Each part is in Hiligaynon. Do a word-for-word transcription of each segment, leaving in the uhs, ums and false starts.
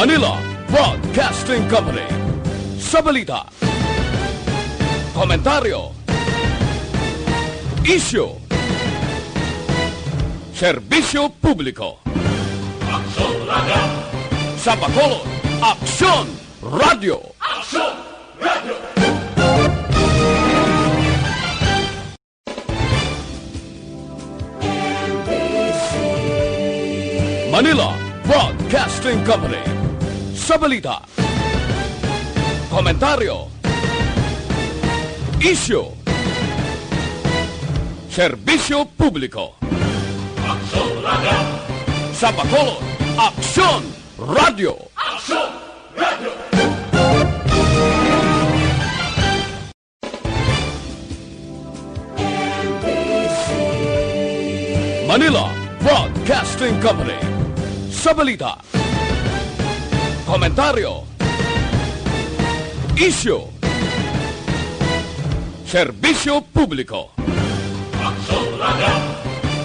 Manila Broadcasting Company. Sa balita, komentaryo, isyu, serbisyo publiko. Aksyon Radio. Sa Bacolod, Aksyon Radio. Aksyon Radio. Manila Broadcasting Company. Sa balita, komentaryo, isyu, serbisyo publiko. Aksyon Radio. Sa Bacolod, Aksyon Radio. Aksyon Radio. Manila Broadcasting Company. Sa balita, komentaryo, isyu, serbisyo publiko. Aksyon Radio.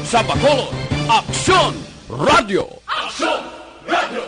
Sa Bacolod, Aksyon Radio. Aksyon Radio.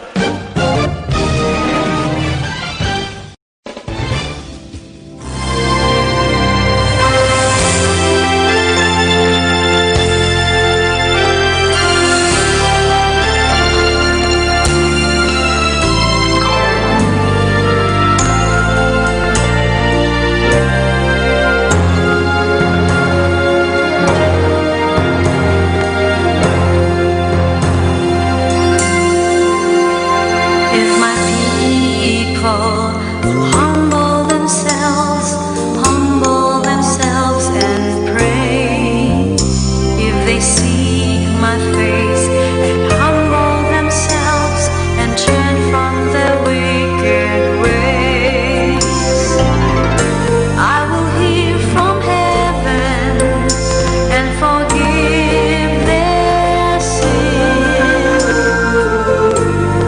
If my people will humble themselves, humble themselves and pray. If they seek my face and humble themselves and turn from their wicked ways, I will hear from heaven and forgive their sin.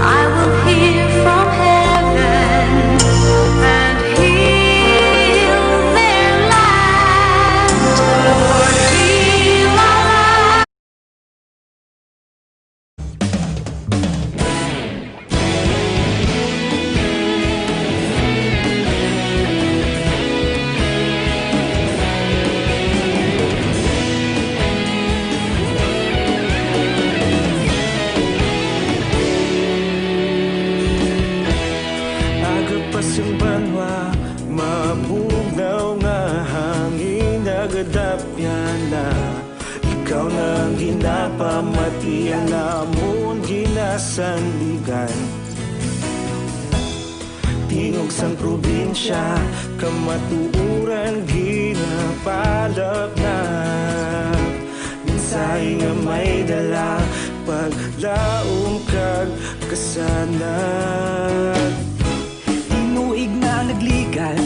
I will hear from heaven and heal their land. Lord, heal our land. Aga pa sing banwa, mabugnaw nga hangin, nagadapyan na. Ikaw na ang ginapamati, ang amon ginasandigan. Tingog sang probinsya, kamatuoran ginapalapnap. Mensahe nga may dala, paglaom kag kasanag. Tinuig na nagligad,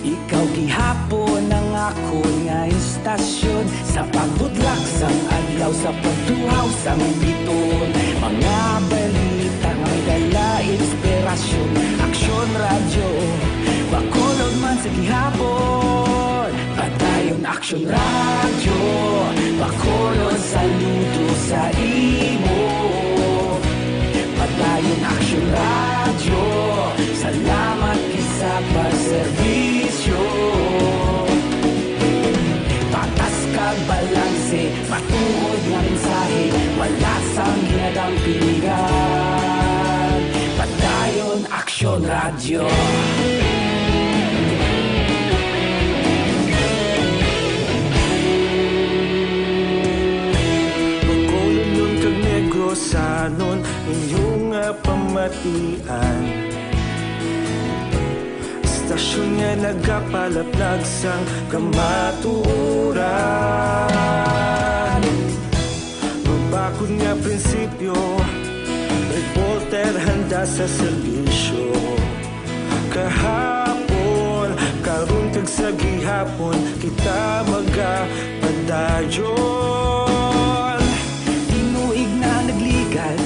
ikaw gihapon ang akon nga istasyon. Sa pagbutlak sang adlaw, sa pagtuhaw sang bituon, mga balita nga may dala inspirasyon. Aksyon Radyo, Bacolod man sa gihapon. Padayon Aksyon Radyo, Bacolod, saludo sa imo. Padayon Aksyon Radyo, salamat gid sa pagserbisyo. Patas kag balanse, matuod nga mensahe, wala sang ginadampingan. Padayon Aksyon Radyo. Bacolodnon kag Negrosanon, inyo nga pamatian. Istasyon nga nagapalaplag sang kamatuoran. Mabakod nga prinsipyo, reporter handa sa serbisyo. Kahapon, karon kag sa gihapon, kita magapadayon. Tinuig na nagligad,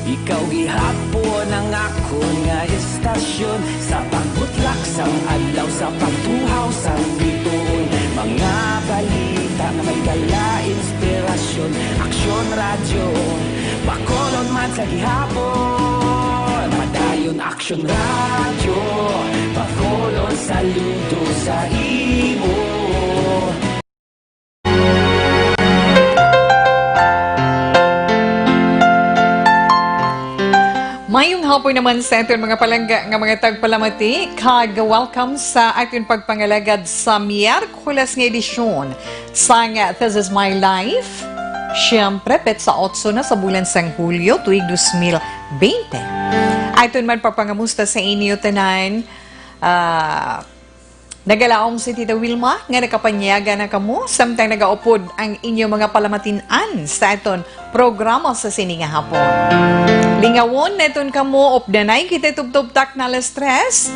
ikaw gihapon ang akon nga istasyon. Sa pagbutlak sang adlaw, sa pagtuhaw sang bituon, mga balita nga may dala inspirasyon. Aksyon Radyo, Bacolod man sa gihapon. Padayon Action Radio, Bacolod, saludo sa imo. Mayong hapon naman sa aton mga palangga nga mga tagpalamati, kag welcome sa aton pagpangalagad sa Miyerkules nga edisyon sang This Is My Life. Siyempre, petsa otso na sa bulan sang Hulyo, tuig dos mil bente. Aton man pagpangamusta sa inyo tanan. Ah, nagalaom si Tita Wilma nga nakapanyaga na kamo, samtang nagaupod ang inyo mga palamatin-an sa aton programa sa sini nga hapon. Lingawon naton kamo, updanay kita tubtob takna alas tres.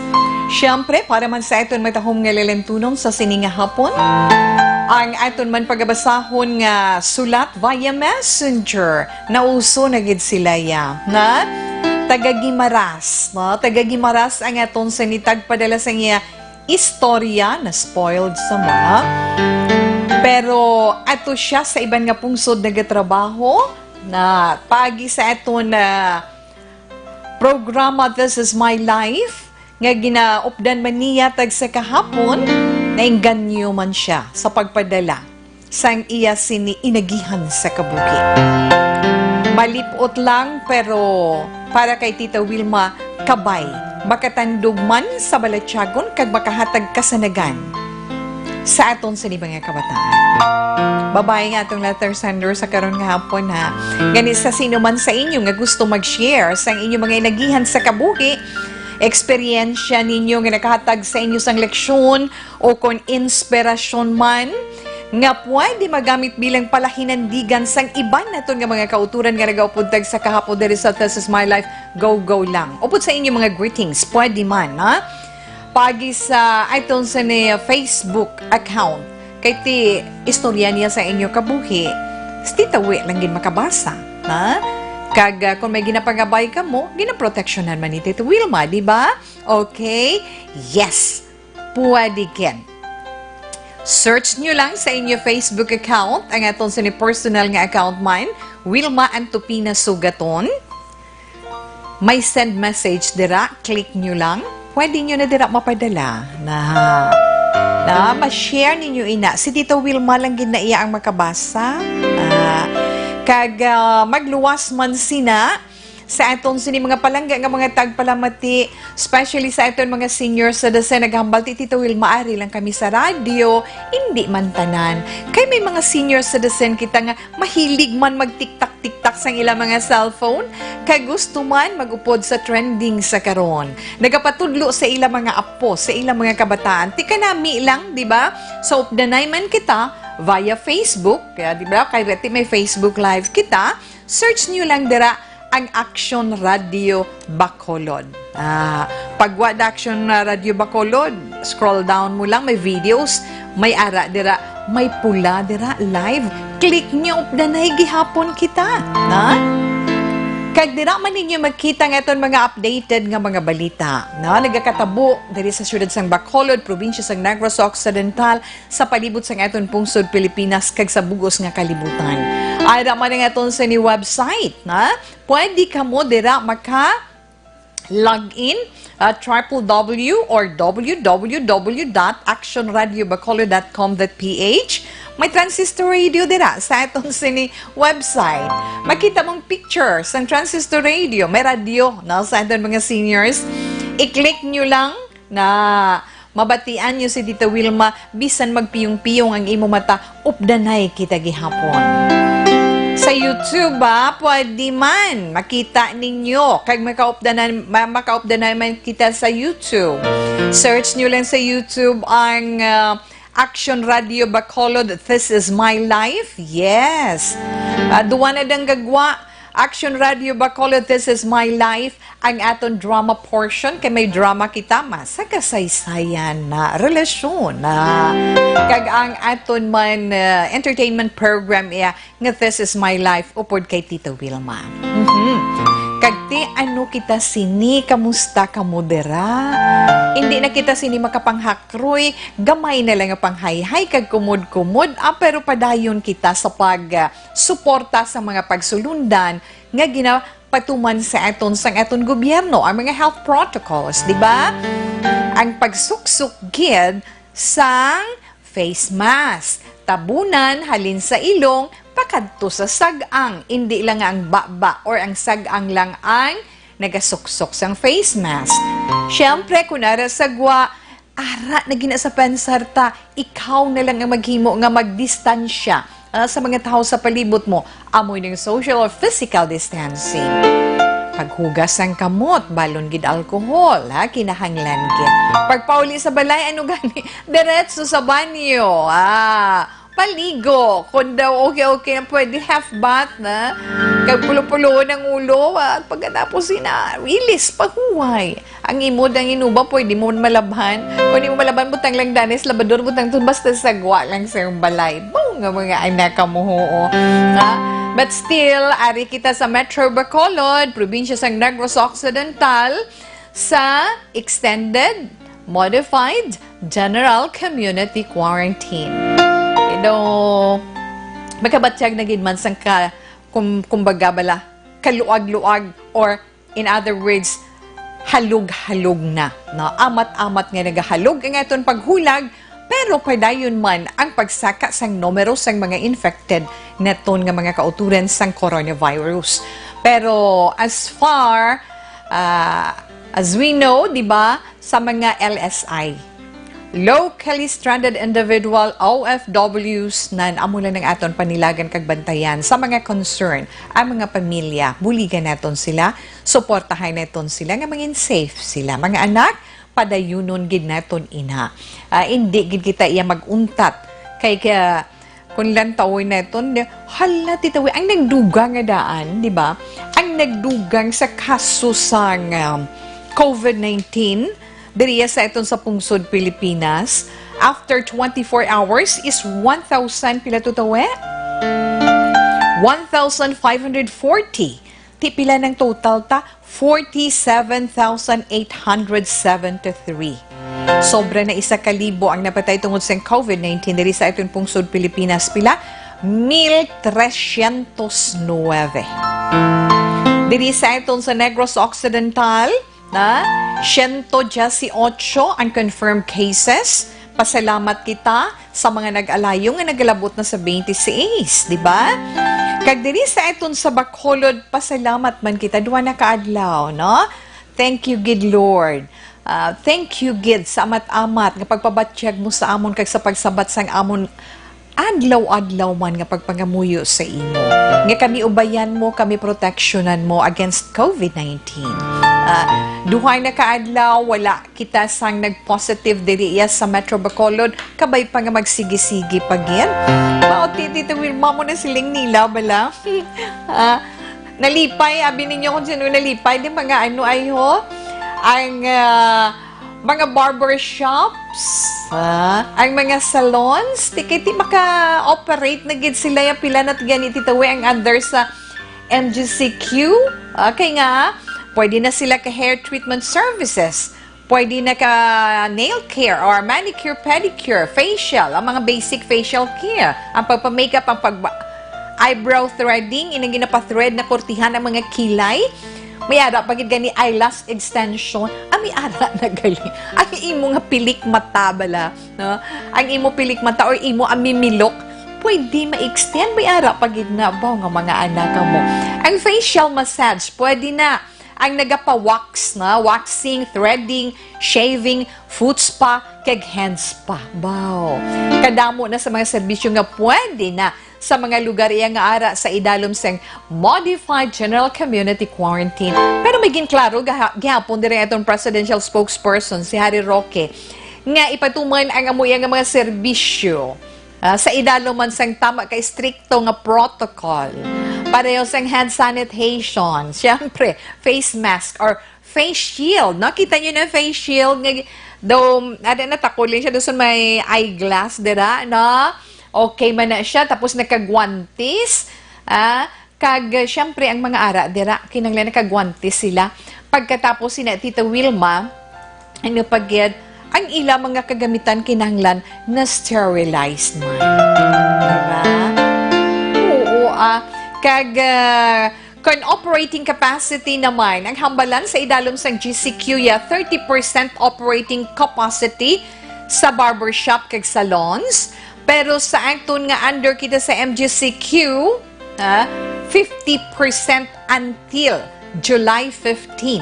Siyempre, para man sa aton matahom nga lalantunon sa sini nga hapon, ang aton man pagabasahon nga sulat via messenger, nauso na gid sila ya, na taga Guimaras, no? Taga Guimaras ang aton sini tagpadala sa iya istorya, na spoiled sa mga. Pero ato siya sa iban nga pungsod nagatrabaho, na paagi sa aton, ah, programa This Is My Life, nga ginaupdan man niya tagsa kahapon, nainganyo man siya sa pagpadala sang iya sini inagihan sa kabuhi. Malipot lang, pero para kay Tita Wilma, kabay, makatandog man sa balatyagon kag makahatag kasanagan sa aton sini mga kabataan. Babayi nga atong letter sender sa karon nga hapon, ha. Gani, sa sino man sa inyo nga gusto mag-share sang inyo mga inagihan sa kabuhi, eksperyensya ninyo nga nakahatag sa inyo sang leksyon o kon inspirasyon man nga pwede magamit bilang palahinandigan sang iban naton nga mga kautoran nga nagaupod tagsa kahapon diri sa This Is My Life, go, go lang. Upod sa inyo mga greetings, pwede man, ha? Paagi sa aton sini Facebook account. Kay ti istorya niya sa inyo kabuhi, ti tawi lang gid makabasa, ha? Kag, ah, kung may ginapangabay kamo, ginaproteksyonan man ni Tita Wilma, di ba? Okay? Yes. Pwede gid. Search nyo lang sa inyo Facebook account, ang aton sini personal nga account man, Wilma Antupina Sugaton. May send message dira, click nyo lang. Pwede nyo na dira mapadala. Na, na, ma-share ninyo ina. Si Tita Wilma lang gid na iya ang makabasa. Ah, kag, ah, magluwas man sina sa aton sini mga palangga nga mga tagpalamati, especially sa aton mga senior citizen, naghambal ti Tita Wilma, ari lang kami sa radyo. Hindi man tanan. Kay may mga senior citizen kita nga mahilig man magtiktak-tiktak sang ila mga cellphone, kay gusto man mag-upod sa trending sa karon. Nagapatudlo sa ila mga apo, sa ila mga kabataan. Ti kanami lang, di ba? Sa updanay man kita via Facebook, kaya di ba? Kay ti may Facebook Live kita. Search nyo lang dira ang Action Radio Bacolod. Ah, pagwa da Action Radio Bacolod, scroll down mo lang, may videos, may ara dira, may pula dira, live. Click nyo, updanay gihapon kita. Na? Kag dira man ninyo makita ang aton mga updated nga mga balita. Na? Nagakatabo diri sa siyudad sang Bacolod, probinsya sang Negros Occidental, sa palibot sang aton pungsod Pilipinas kag sa bug-os nga kalibutan. Ara man ang aton sini website, na? Pwede kamo dira maka log in at triple W or W W W dot action radio bacolod dot com dot P H. May Transistor Radio dira sa aton sini website. Makita mong picture sang Transistor Radio. May radyo, no, sa aton mga seniors. I-click nyo lang na mabatian nyo si Tita Wilma, bisan magpiyong-piyong ang imo mata, updanay kita gihapon. Sa YouTube, ah, pwede man makita ninyo. Kag makaupdanan, ma- makaupdanay man kita sa YouTube. Search nyo lang sa YouTube ang, ah, Action Radio Bacolod, This Is My Life. Yes. Ah, duwa na dang gagwa. Action Radio Bacolod, This Is My Life. Ang aton drama portion, kay may drama kita, ma, sa kasaysayan na relasyon na. Kag ang aton man, uh, entertainment program iya nga This Is My Life upod kay Tita Wilma. Mhm. Kag ti ano kita sini, kamusta kamo dira? Hindi na kita sini makapanghakroy, gamay na lang nga panghayhay kag kumod-kumod, ah, pero padayon kita sa pag, ah, suporta sa mga pagsulundan nga gina- patuman sa aton sang aton gobyerno ang mga health protocols, di ba? Ang pagsuksok gid sang face mask, tabunan halin sa ilong pakadto sa sag-ang, indi lang nga ang baba or ang sag-ang lang ang nagasuksok sang face mask. Siyempre, kung ara sa gwa, ara na gina sa pensar ta, ikaw na lang ang maghimo nga magdistansya, ah, sa mga tawo sa palibot mo. Amoy ning social or physical distancing. Paghugas sang kamot, balon gid alcohol, ha, kinahanglan gid. Pagpauli sa balay, ano gani, diretso sa banyo. Ah, paligo. Kung daw okay-okay na, pwede half bath na. Kag pulo-pulo ang ulo, ah, pagkatapos ina, ilis, pahuway. Ang imo dang inuba, pwede mo malabhan. Kung di mo malabhan, butang lang danis, labador, butang to, basta sagwa lang sa iyong balay. Boom! Nga mga anak ka mo, oo. Ha? But still, ari kita sa Metro Bacolod, probinsya sang Negros Occidental, sa extended, modified, general community quarantine. You know, makabatyag na gid man sang ka, kum-, kumbaga bala, kaluag-luag or in other words, halog-halog na, no? Amat-amat nga nagahalog ang aton paghulag, pero padayon man ang pagsaka sang numero sang mga infected naton nga mga kauturan sang coronavirus. Pero as far, ah, as we know, di ba, sa mga L S I, locally stranded individual, O F Ws, nan amo lang ang aton panilagan kag bantayan sa mga concern, ang mga pamilya, buligan naton sila, suportahan naton sila nga mangin safe sila. Mga anak, padayunon gid naton ina. Ah, indi gid kita iya mag-untat kay ka, kung lantawon naton, di, hala, titawi, ang nagdugang nga daan, di ba? Ang nagdugang sa kaso sang, um, COVID nineteen, diriya sa aton sa pungsod Pilipinas, after twenty-four hours is one thousand, pila to tawe? One thousand five hundred forty. Ti pila ng total ta? Forty-seven thousand eight hundred seventy-three. Sobra na isa ka libo ang napatay tungod sa COVID nineteen diri sa aton pungsod Pilipinas. Pila? Mil trescientos nuebe. Diri sa aton sa Negros Occidental, na, siyento diyesyocho ang confirmed cases. Pasalamat kita sa mga nag-alayo nga nagalabot na sa twenty-six, di ba? Kag diri sa aton sa Bacolod, pasalamat man kita, duha na ka adlaw, no? Thank you gid, Lord. Ah, thank you gid sa amat-amat nga pagpabatyag mo sa amon kag sa pagsabat sang amon adlaw-adlaw man nga pagpangamuyo sa imo, nga kami ubayan mo, kami proteksyonan mo against COVID nineteen. Ah, duha na ka adlaw, wala kita sang nag-positive diri iya sa Metro Bacolod, kabay pa nga magsigi-sigi pa gid. Mao, ti, Tita Wilma, mo na siling nila, bala. Ah, nalipay, abi ninyo kung sino nalipay, di mga ano, ay ho, ang, ah, mga barber shops, ah, ang mga salons, ti, kay ti maka-operate na gid sila, ya pila na ti gani, Tita Wi, ang under sa M G C Q. Ah, kay nga, pwede na sila ka hair treatment services. Pwede na ka nail care or manicure, pedicure, facial, ang mga basic facial care. Ang pagpa-makeup, ang pag-, eyebrow threading, inang ginapa-thread na kurtihan ang mga kilay. May ara pa gid gani eyelash extension. Ah, may ara na gali. Ang imo nga pilik mata bala, no? Ang imo pilik mata or imo ang mimilok, pwede ma-extend. May ara pa gid na ba nga mga anak mo? Ang facial massage, pwede na. Ang nagapa-wax na, waxing, threading, shaving, foot spa, kag hand spa. Baw. Kadamo na sa mga serbisyo nga pwede na sa mga lugar iya nga ara sa idalom sang Modified General Community Quarantine. Pero may ginklaro gaha-, gihapon diri atong presidential spokesperson, si Harry Roque, nga ipatuman ang amo iya nga mga serbisyo, ah, sa idalom man sang tama ka estrikto nga protocol. Pareho sang hand sanitation, siyempre, face mask or face shield, no? Kita nyo na face shield nga gi-, daw, ada na, takulin siya, daw sa may eyeglass dira, no? Okay man na siya, tapos nakagwantis, ah, kag, eh, siyempre, ang mga ara dira, kinanglan nakagwantis sila. Pagkatapos sina Tita Wilma, ano pa gid, ang ila mga kagamitan kinahanglan na sterilized man. Diba? Oo, ah, kag, ah, Kon operating capacity naman, ang hambalan sa idalom sang G C Q ya thirty percent operating capacity sa barbershop kag salons, pero sa aton nga under kita sa M G C Q, ah, fifty percent until July fifteen.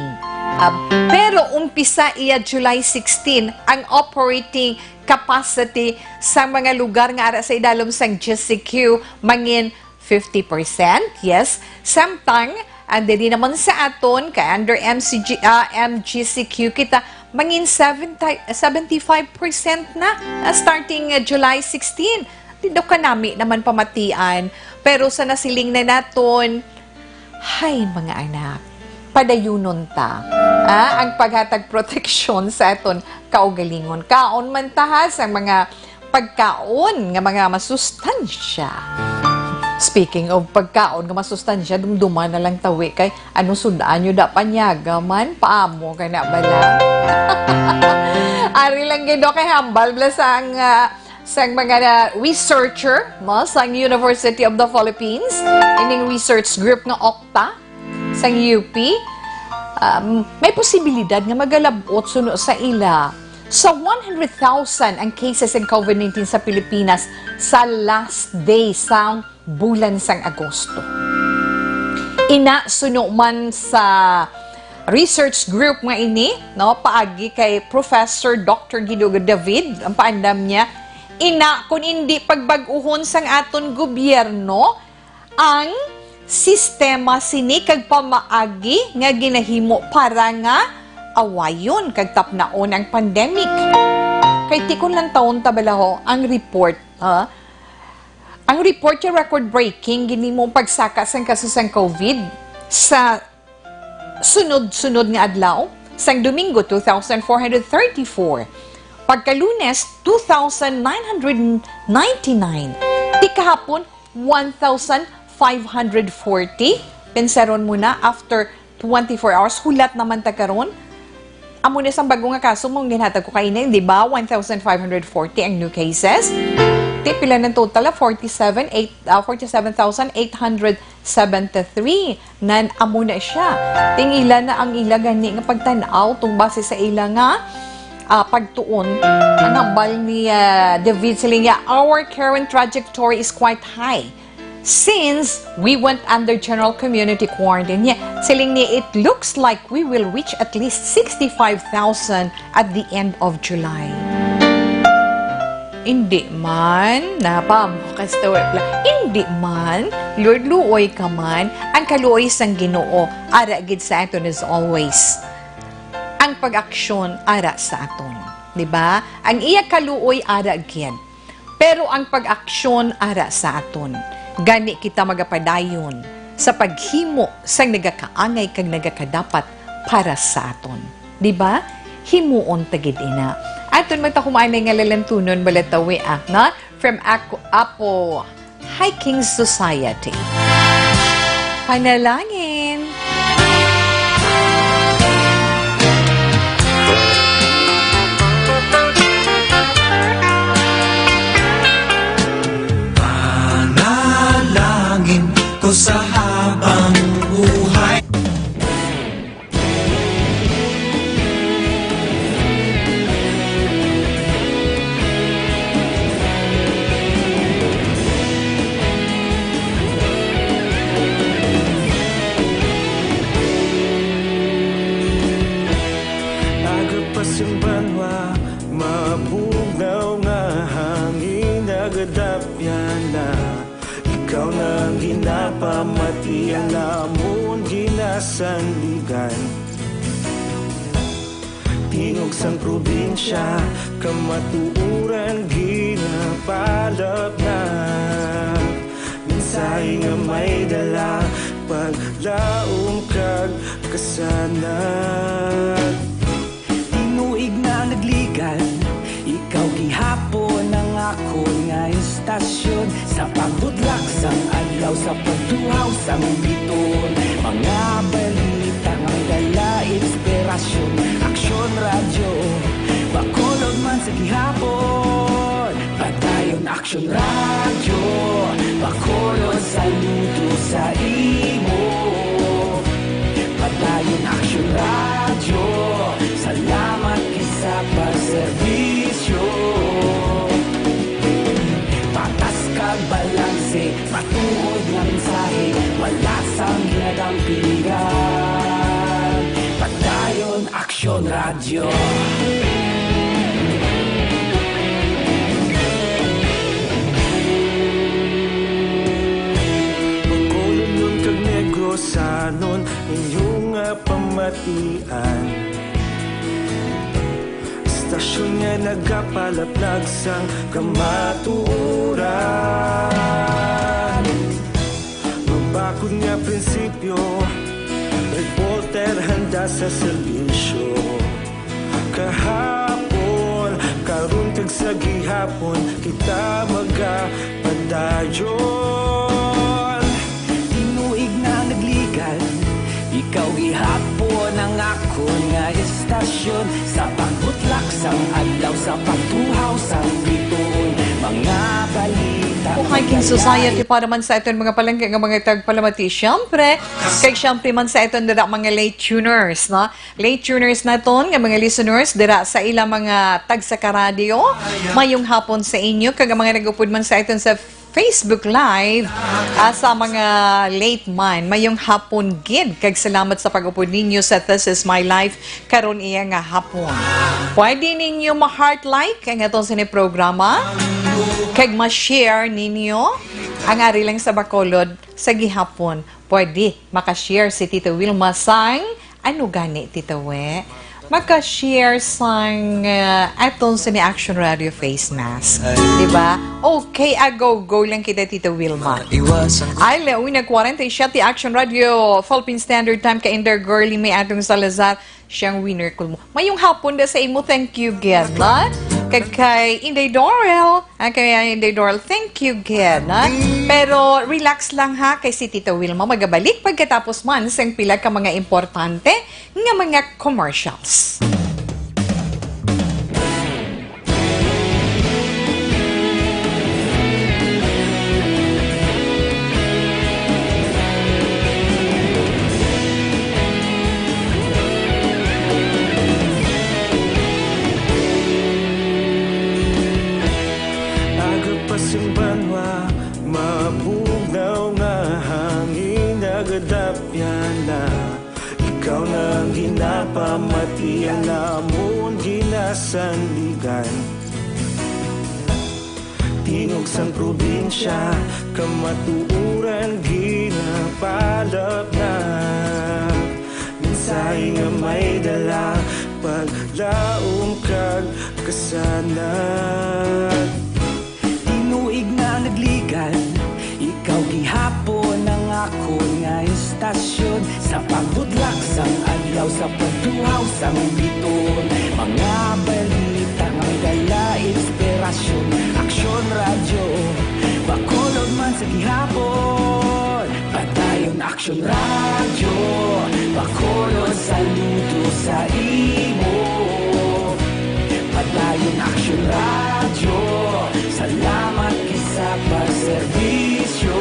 Ah, pero umpisa iya July sixteen ang operating capacity sa mga lugar nga ara sa idalom sang G C Q, mangin fifty percent, yes. Samtang, ang diri naman sa aton, kay under M C G, ah, M G C Q kita, mangin seventy, seventy-five percent na, ah, starting, ah, July sixteen. Di daw kanami naman pamatian, pero sa nasiling na naton, hay, mga anak, padayunon ta, ah, ang paghatag proteksyon sa aton kaugalingon. Kaon man ta, ha, sa mga pagkaon nga mga masustansya. Speaking of pagkaon nga masustansya, dumduma na lang tawi kay ano sud-an nyo da panyaga man, paamo ka na bala. Ari lang gid, okay, hambal bala sang, ah, sang mga na researcher, no, sang University of the Philippines, ining research group nga OCTA, sang U P, um, may posibilidad nga magalab-ot suno sa ila. Sa one hundred thousand ang cases ng COVID nineteen sa Pilipinas sa last day sang bulan sang Agosto. Ina, suno man sa research group nga ini, no, paagi kay Professor Doctor Guido David, ang paandam niya, ina, kung hindi pagbag-uhon sang aton gobyerno, ang sistema sini kag pamaagi nga ginahimo para nga awayon kag tapnaon ang pandemic. Kay tikon lang taon ta bala ho ang report, ha? Ang report yung record-breaking, ginimo pagsaka sang kaso sang COVID sa sunod-sunod nga adlaw, sang Domingo, two thousand four hundred thirty-four. Pagka Lunes, two thousand nine hundred ninety-nine. Ti kahapon, one thousand five hundred forty. Pensaron mo na, after twenty-four hours, hulat naman ta karon. Amo ni sang bago nga kaso mong ginhatag ko kaina, di ba? One thousand five hundred forty ang new cases. Ti pila ng total? Ah, forty-seven, eight, ah, forty-seven thousand eight hundred seventy-three. Nan, amo na siya. Ting ila na ang ila gani nga pagtan-aw tong base sa ila nga, ah, pagtuon. Ang hambal ni, ah, David Salinya, "Our current trajectory is quite high since we went under general community quarantine." Yeah, siling niya, "It looks like we will reach at least sixty-five thousand at the end of July." Hindi man, napam, kasta wala. Hindi man, Lord, luoy ka man. Ang kaluoy sang Ginoo, ara gid sa aton as always. Ang pag-aksyon, ara sa aton. Di ba? Ang iya kaluoy, ara gid. Pero ang pag-aksyon, ara sa aton. Gani kita magapadayon sa paghimo sang nagakaangay kag nagakadapat para sa aton. Di ba? Himuon ta gid ina. Aton man ta kumaanay nga lalantunon, balatawi, ah, na? From Ako, Apo Hiking Society. Panalangin. Panalangin ko sa habang buhay. Agapas ang banwa, mabugnaw nga hangin, nagadapyan na. Ikaw na ang ginapamati, ang amon ginasandigan. Tingog sang probinsya, kamatuoran ginapalapnag. Mensahe nga may dala, paglaom kag kasanag. Tinuig na nagligan, ikaw gihapon ang akon nga istasyon. Sa pagbudlak sang adlaw, sa pagtuhaw sang biton, mga balita nga may dala inspirasyon. Aksyon Radyo, Bacolod man sa gihapon. Padayon Aksyon Radyo, Bacolod, saludo sa imo. Radyo, salamat kita sa pagserbisyo. Patas kag balanse, matuod nga mensahe, wala sang ginadampingan. Padayon Aksyon Radyo. Bacolodnon kag Negrosanon, inyo nga pamatian. Istasyon nga nagapalaplag sang kamatuoran. Mabakod nga prinsipyo, reporter handa sa serbisyo. Kahapon, karon kag sa gihapon, kita magapadayon. Tinuig na nagligan, ikaw gihapon ang akon nga istasyon. Sa pagbutlak sang adlaw, sa pagtuhaw sang bituon, mga balita. Buhay King Society para man sa aton mga palangga nga mga tagpalamati. Siyempre, kag siyempre man sa aton dira mga late tuners, no? Late tuners naton nga mga listeners dira sa ilang mga tagsa ka radyo. Mayong hapon sa inyo, kag ang mga nag-upod man sa aton sa Facebook Live, ah, sa mga late man. Mayong hapon gid, kag salamat sa pag-upod ninyo sa This Is My Life karon iya nga hapon. Pwede ninyo ma-heart like ang aton sini programa, kag ma-share ninyo ang Ari Lang sa Bacolod sa gihapon. Pwede maka-share si Tita Wilma sang, ano gani, Tita We? Maka-share sang, ah, aton sini Action Radio face mask. Di ba? Okay, a go, go lang kita, Tita Wilma. Iwasan. Ay, la una cuarenta y siete, Action Radio, Philippine Standard Time, ka Inday Girly, may atong Salazar, siyang winner ko mo. Mayong hapon da sa imo, thank you, gid, na? Kag kay Inday Dorel, ah, kay Inday Dorel, thank you, gid, na? Pero relax lang, ha, kay si Tita Wilma magabalik pagkatapos man sang pila ka mga importante nga mga commercials. Aga pa sing banwa, mabugnaw nga hangin nagadapyan na. Ikaw na ang ginapamati, ang amon ginasandigan. Tingog sang probinsya, kamatuoran ginapalapnag. Mensahe nga may dala, paglaom kag kasanag. Tinuig na nagligan, ikaw gihapon ang akon nga istasyon. Sa pagbutlak sang adlaw, sa pagtuhaw sang bituon, mga balita nga may dala inspirasyon. Aksyon Radyo, Bacolod man sa gihapon. Padayon Aksyon Radyo, Bacolod, saludo sa imo. Padayon Aksyon Radyo, salamat kita sa pagserbisyo.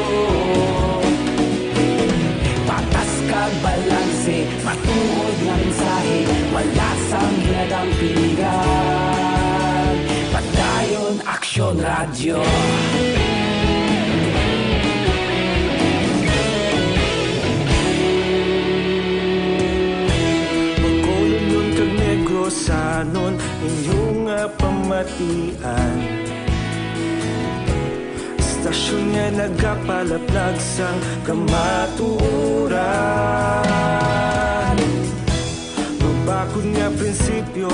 Patas kag balanse, matuod nga mensahe, wala sang ginadampingan. Padayon Aksyon Radyo. Bacolodnon kag Negrosanon, inyo nga pamatian. Istasyon nga nagapalaplag sang kamatuoran. Mabakod nga prinsipyo,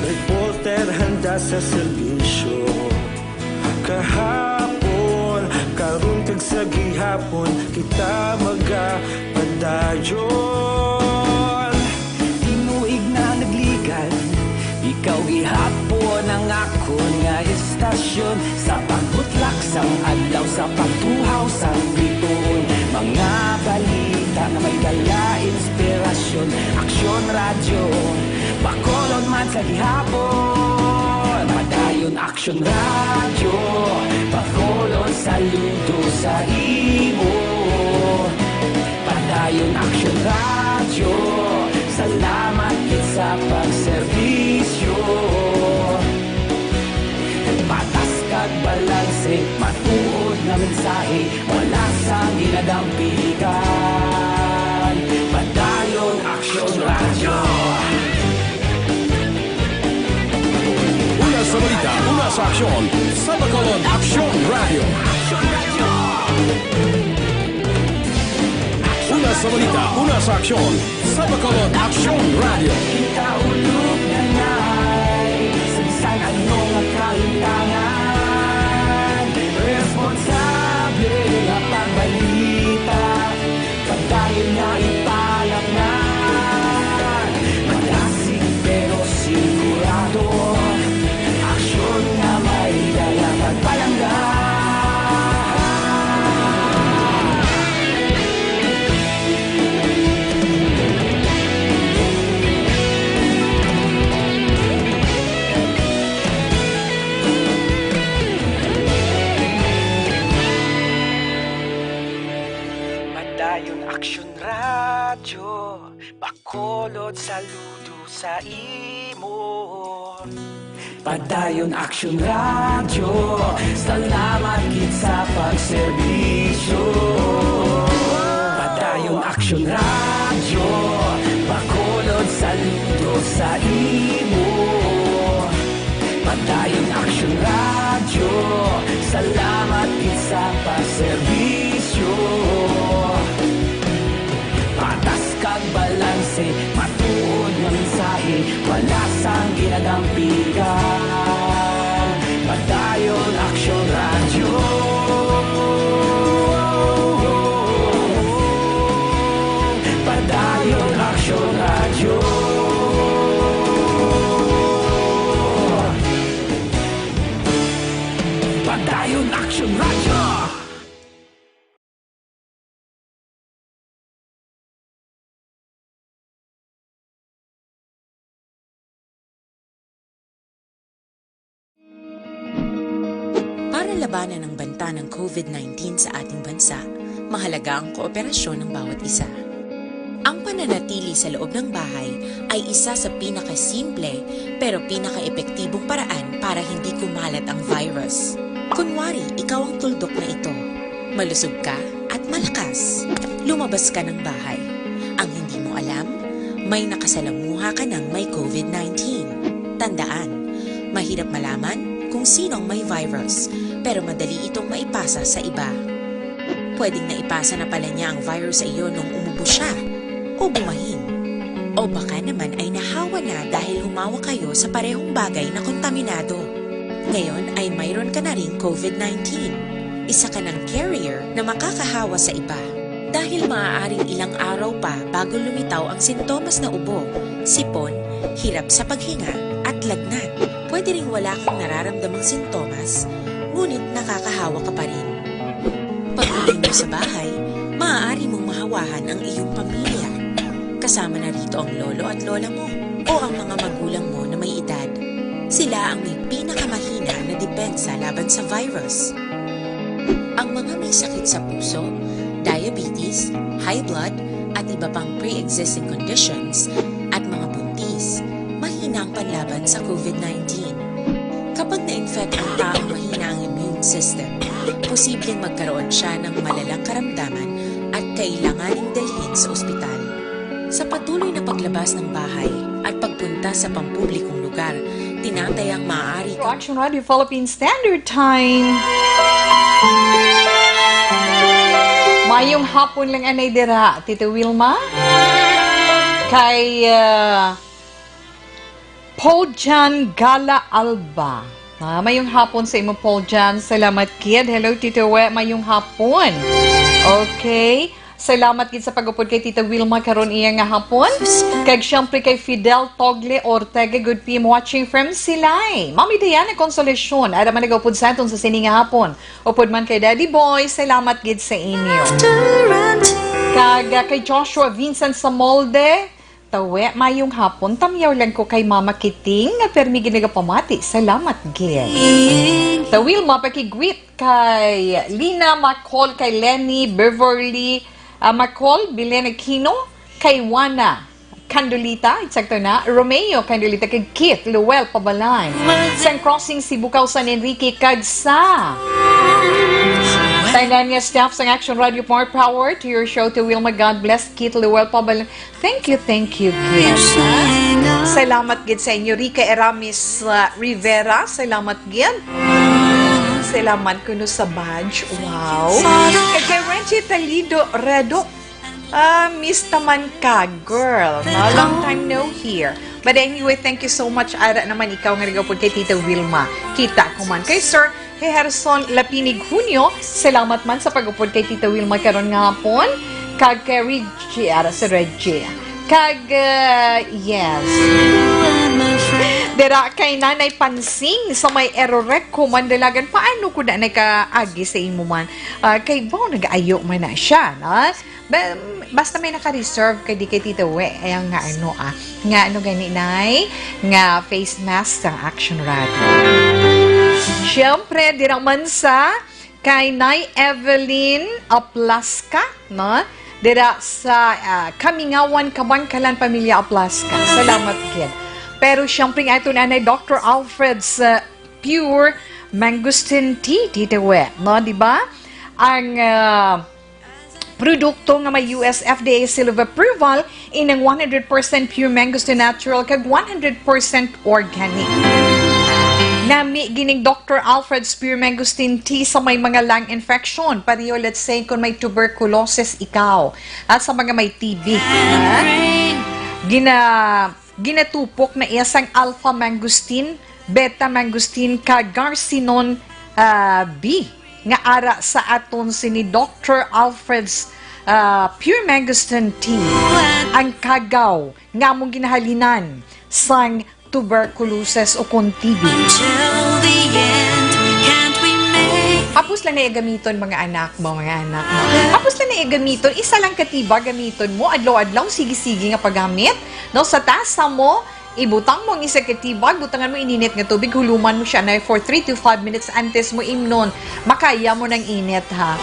reporter handa sa serbisyo. Kahapon, karon kag sa gihapon, kita magapadayon. Tinuig na nagligan, ikaw gihapon ang akon nga istasyon. Sa pagbutlak sang adlaw, sa pagtuhaw sang bituon, mga balita nga may dala inspirasyon. Aksyon Radyo, Bacolod man sa gihapon. Padayon Aksyon Radyo, Bacolod, saludo sa imo. Padayon Aksyon Radyo, Pagserbisyo, patas kag balanse, matuod nga mensahe, wala sang ginadampigan. Padayon Aksyon Radyo. Una sa balita, una sa aksyon, sa Bacolod Aksyon Radyo. Aksyon Radyo. Una sa balita, una sa aksyon, sa Bacolod Aksyon Radyo. Kita ulog na nay, sa bisan ano nga kahintangan, responsable nga pagbalita, padayon nga ipalatngan. Madasig pero sigurado, aksyon nga may dala kag palangga. Padayon Aksyon Radyo, Bacolod, saludo sa imo. Padayon Aksyon Radyo, salamat gid sa pagserbisyo. Padayon Aksyon Radyo, Bacolod, saludo sa imo. Padayon Aksyon Radyo, salamat gid sa pagserbisyo. Patas kag balanse, matuod nga mensahe, wala sang ginadampigan. Padayon Aksyon Radyo. Padayon Aksyon Radyo. Padayon Aksyon Radyo. Para labanan ang banta ng COVID nineteen sa ating bansa, mahalaga ang kooperasyon ng bawat isa. Ang pananatili sa loob ng bahay ay isa sa pinakasimple pero pinakaepektibong paraan para hindi kumalat ang virus. Kunwari, ikaw ang tuldok na ito. Malusog ka at malakas. Lumabas ka ng bahay. Ang hindi mo alam, may nakasalamuha ka ng may COVID nineteen. Tandaan, mahirap malaman kung sino ang may virus, pero madali itong maipasa sa iba. Pwedeng naipasa na pala niya ang virus sa iyo nung umubo siya o bumahin. O baka naman ay nahawa na dahil humawak kayo sa parehong bagay na kontaminado. Ngayon ay mayroon ka na ring COVID nineteen. Isa ka ng carrier na makakahawa sa iba. Dahil maaaring ilang araw pa bago lumitaw ang sintomas na ubo, sipon, hirap sa paghinga, at lagnat. Pwede ring wala kang nararamdamang sintomas, ngunit nakakahawa ka pa rin. Pag-uwi mo sa bahay, maaari mong mahawahan ang iyong pamilya. Kasama na rito ang lolo at lola mo o ang mga magulang mo na may edad. Sila ang may pinakamahina na depensa laban sa virus. Ang mga may sakit sa puso, diabetes, high blood, at iba pang pre-existing conditions, at mga buntis, mahina ang panlaban sa COVID nineteen. Kapag na-infect ang taong mahina ang immune system, posibleng magkaroon siya ng malalang karamdaman at kailanganing dalhin sa ospital. Sa patuloy na paglabas ng bahay at pagpunta sa pampublikong lugar, tinatayang maaari Action Radio Philippine Standard Time. Mayong hapon lang anay dira, Tito Wilma. Kay, ah, Paul Jan Gala Alba. Ah, mayong hapon sa imo, Paul Jan. Salamat, kid. Hello, Tito We. Mayong hapon. Okay. Salamat gid sa pag-upod kay Tita Wilma karon iya nga hapon. Kag siyempre kay Fidel Togle Ortega, good P M watching from Silay. Mami Diana Consolacion, ada man nag-upod sa aton sa sini nga hapon. Upod man kay Daddy Boy, salamat gid sa inyo. Kag, ah, kay Joshua Vincent Samolde, Tawe, mayong hapon. Tamyaw lang ko kay Mama Kiting nga permi ginagapamati. Salamat gid. Tawil, mapakigwit kay Lina Macol, kay Lenny Beverly, ah, Macol, Belen Aquino, kay Juana, Candolita, eksakto na, Romeo Candolita, kag Keith Luel Pabalan. Sang Crossing Sibukaw, San Enrique, kag sa tanan nga staff sang Action Radio, more power to your show, to Wilma. God bless, Keith Luel Pabalan. Thank you, thank you, Keith. Salamat gid sa inyo, Rica Eramis, uh, Rivera. Salamat gid. Salamat kuno sa badge. Wow. Kay, kay Renchi Talido Redo, ah, miss taman ka, girl. No? Long time no hear. But anyway, thank you so much. Ara naman ikaw nga nagapod kay Tita Wilma. Kita ko man. Kay Sir Heherson Lapinig Junio, salamat man sa pag-upod kay Tita Wilma karon nga hapon. Kag kay Reggie, ara si Reggie. Kag, ah, yes. Dira kay Nanay Pansing sa may Eroreco, Mandalagan. Paano ko na nagkaagi sa imo man? Ah, kay bao nag-ayo man na siya, na? Ba-, basta may naka-reserve kay di kay Tita We, ay ang nga ano, ah, nga ano gani, Nay? Nga face mask sang Action Radio. Siyempre, dira man sa kay Nay Evelyn Aplaska, no? Dira sa, ah, Kamingawan, Kabangkalan, pamilya Aplaska. Salamat gid. Pero siyempre nga ito na, Nay, Doctor Alfred's, ah, Pure Mangosteen Tea, Tita We, no? Di ba? Ang, ah, produkto nga may U S F D A seal of approval, inang one hundred percent pure mangosteen natural kag one hundred percent organic. Nami gining Doctor Alfred's Pure Mangosteen Tea sa may mga lung infection. Pareho, let's say, kung may tuberculosis ikaw, at sa mga may T B, ha? Gina-, ginatupok na iya sang alpha mangosteen, beta mangosteen, kag garcinon, ah, B, nga ara sa aton sini Doctor Alfred's, ah, Pure Mangosteen Tea, ang kagaw nga among ginahalinan sang tuberculosis o kon T B. Until the end, can't we make Hapos lang na iya gamiton, mga anak mo, mga anak mo. Hapos lang na iya gamiton, isa lang ka tea bag gamiton mo, adlaw-adlaw, sige-sige nga paggamit, no? Sa tasa mo, ibutang mo ang isa ka tea bag, butangan mo ininit nga tubig, huluman mo siya na for three to five minutes antes mo imnon. Makaya mo nang init, ha?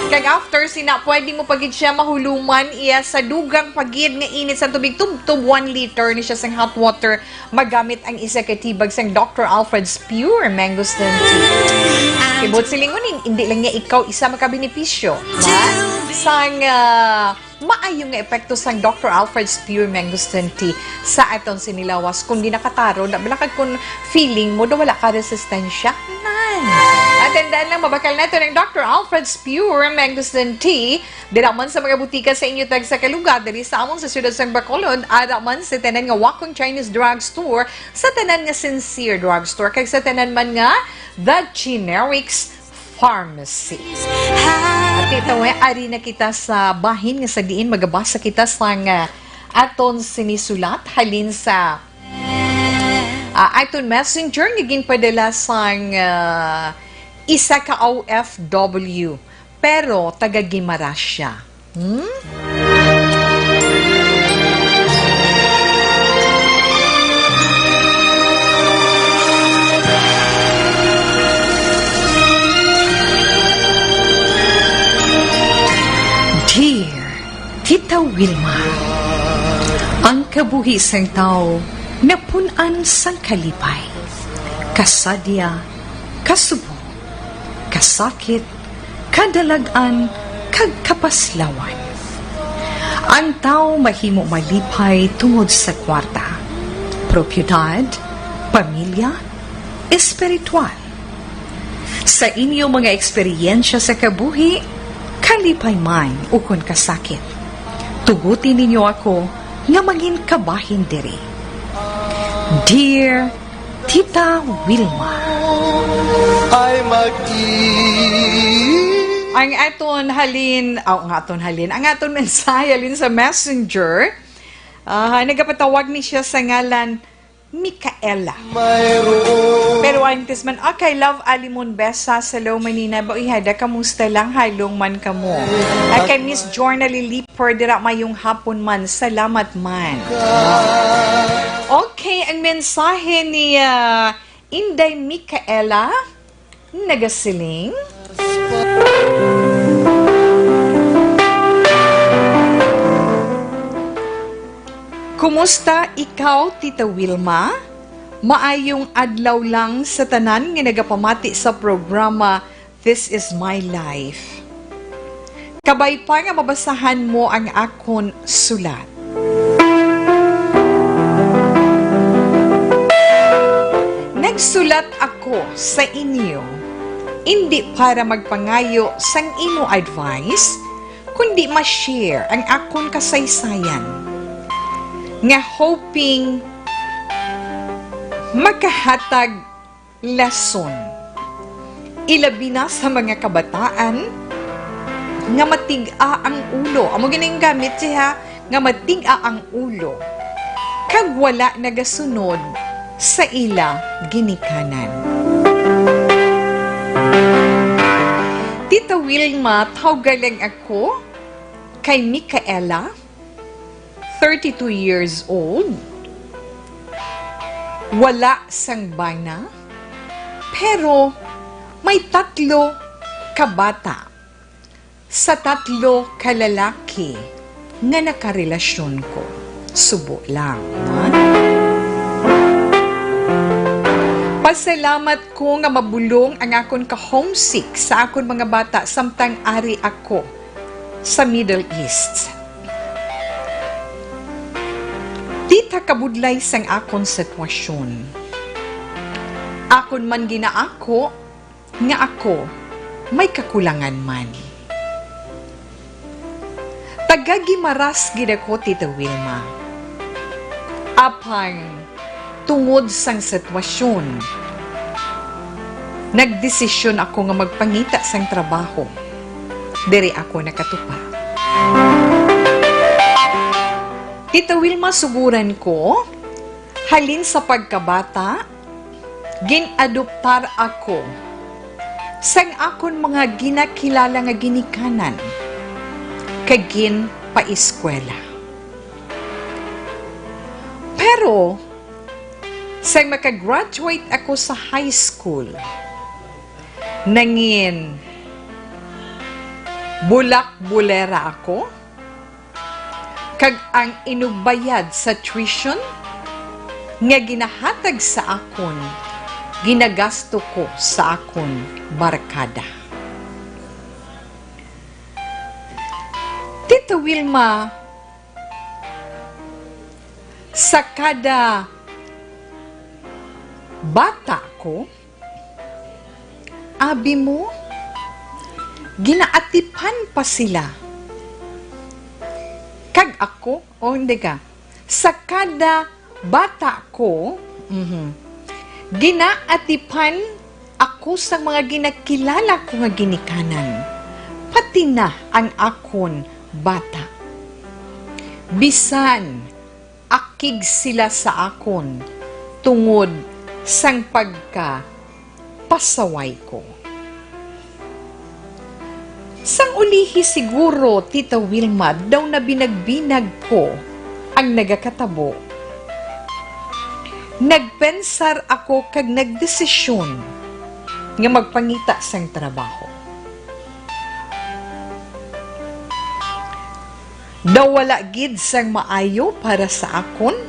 Kag after sina, pwede mo pa gid siya mahuluman iya sa dugang pa gid nga init sa tubig. Tubtob one liter ni siya sang hot water. Magamit ang isa ka tea bag sang Doctor Alfred's Pure Mangosteen Tea. Kay buot silingon, hin-, hindi lang niya ikaw isa makabenepisyo, ha? Sang, ah, maayo nga epekto sang Doctor Alfred's Pure Mangosteen Tea sa aton sini lawas. Kung di nakataro, da, bala kag kung feeling mo, da wala ka resistensya, nan. At tandaan lang, mabakal nato ng Doctor Alfred's Pure Mangosteen Tea. Dira man sa mga butika sa inyo tagsa ka lugar, diri sa amon sa siyudad sang Bacolod, ara man sa tanan nga Wakong Chinese Drug Store, sa tanan nga Sincere Drug Store, kag sa tanan man nga The Generics Pharmacy. At ito, eh, ari na kita sa bahin nga sa diin magabasa kita sang, ah, aton sinisulat halin sa, ah, aton messenger nga ginpadala sang, ah, isa ka O F W. Pero taga Guimaras siya. Hmm? Dear Tita Wilma, ang kabuhi sang tawo napun-an sang kalipay, kasadya, kasubo, kasakit, kadalag-an, kag kapaslawan. Ang tawo mahimo malipay tungod sa kwarta, propiedad, pamilya, espiritual. Sa inyo mga eksperyensya sa kabuhi, kalipay man ukon kasakit, tuguti ninyo ako nga mangin kabahin diri. Dear Tita Wilma. Ay, mag-i- Ang aton halin, aw, ang aton halin, ang aton mensahe halin sa messenger, ah, nagapatawag ni siya sa ngalan Micaela. Mayroon. Pero antes man, okay, love, Alimon Besa, sa Lo Manina, Bauyhada, kamusta lang? Halong man kamo. At kay Miss Jorna Lilip, Pwede ra, mayong hapon man. Salamat man. Okay, ang mensahe ni, ah, Inday Micaela nagasiling. Kumusta ikaw, Tita Wilma? Maayong adlaw lang sa tanan nga nagapamati sa programa This Is My Life. Kabay pa nga mabasahan mo ang akon sulat. Nagsulat ako sa inyo, indi para magpangayo sang imo advice, kundi ma-share ang akon kasaysayan nga hoping makahatag lason, ilabi na sa mga kabataan nga matig-a ang ulo. Amo gani ang gamit siya, nga matig-a ang ulo kag wala nagasunod sa ila ginikanan. Tita Wilma, tawga lang ako kay Micaela, thirty-two years old. Wala sang bana, pero may tatlo ka bata sa tatlo ka lalaki nga nakarelasyon ko. Subo lang, ha? Pasalamat ko nga mabulong ang akon ka-homesick sa akon mga bata samtang ari ako sa Middle East. Di ta kabudlay sang akon sitwasyon. Akon man ginaako nga ako may kakulangan man. Taga Guimaras gid ako, Tita Wilma. Apang tungod sang sitwasyon, nagdesisyon ako nga magpangita sang trabaho. Diri ako nakatupa. Tita Wilma, suguran ko, halin sa pagkabata, gin-adoptar ako sang akon mga ginakilala nga ginikanan kag ginpaeskwela. Pero, sang makagraduate ako sa high school, nangin bulak-bulera ako, kag ang inugbayad sa tuition nga ginahatag sa akon, ginagasto ko sa akon barkada. Tita Wilma, sa kada bata ko, abi mo, ginaatipan pa sila. Kag ako, o hindi ka, sa kada bata ko, mhm, ginaatipan ako sa mga ginakilala ko nga ginikanan, pati na ang akon bata. Bisan akig sila sa akon tungod sang pagkapasaway ko. Sang ulihi siguro, Tita Wilma, daw nabinagbinag ko ang nagakatabo. Nagpensar ako kag nagdesisyon nga magpangita sang trabaho. Daw wala gid sang maayo para sa akon,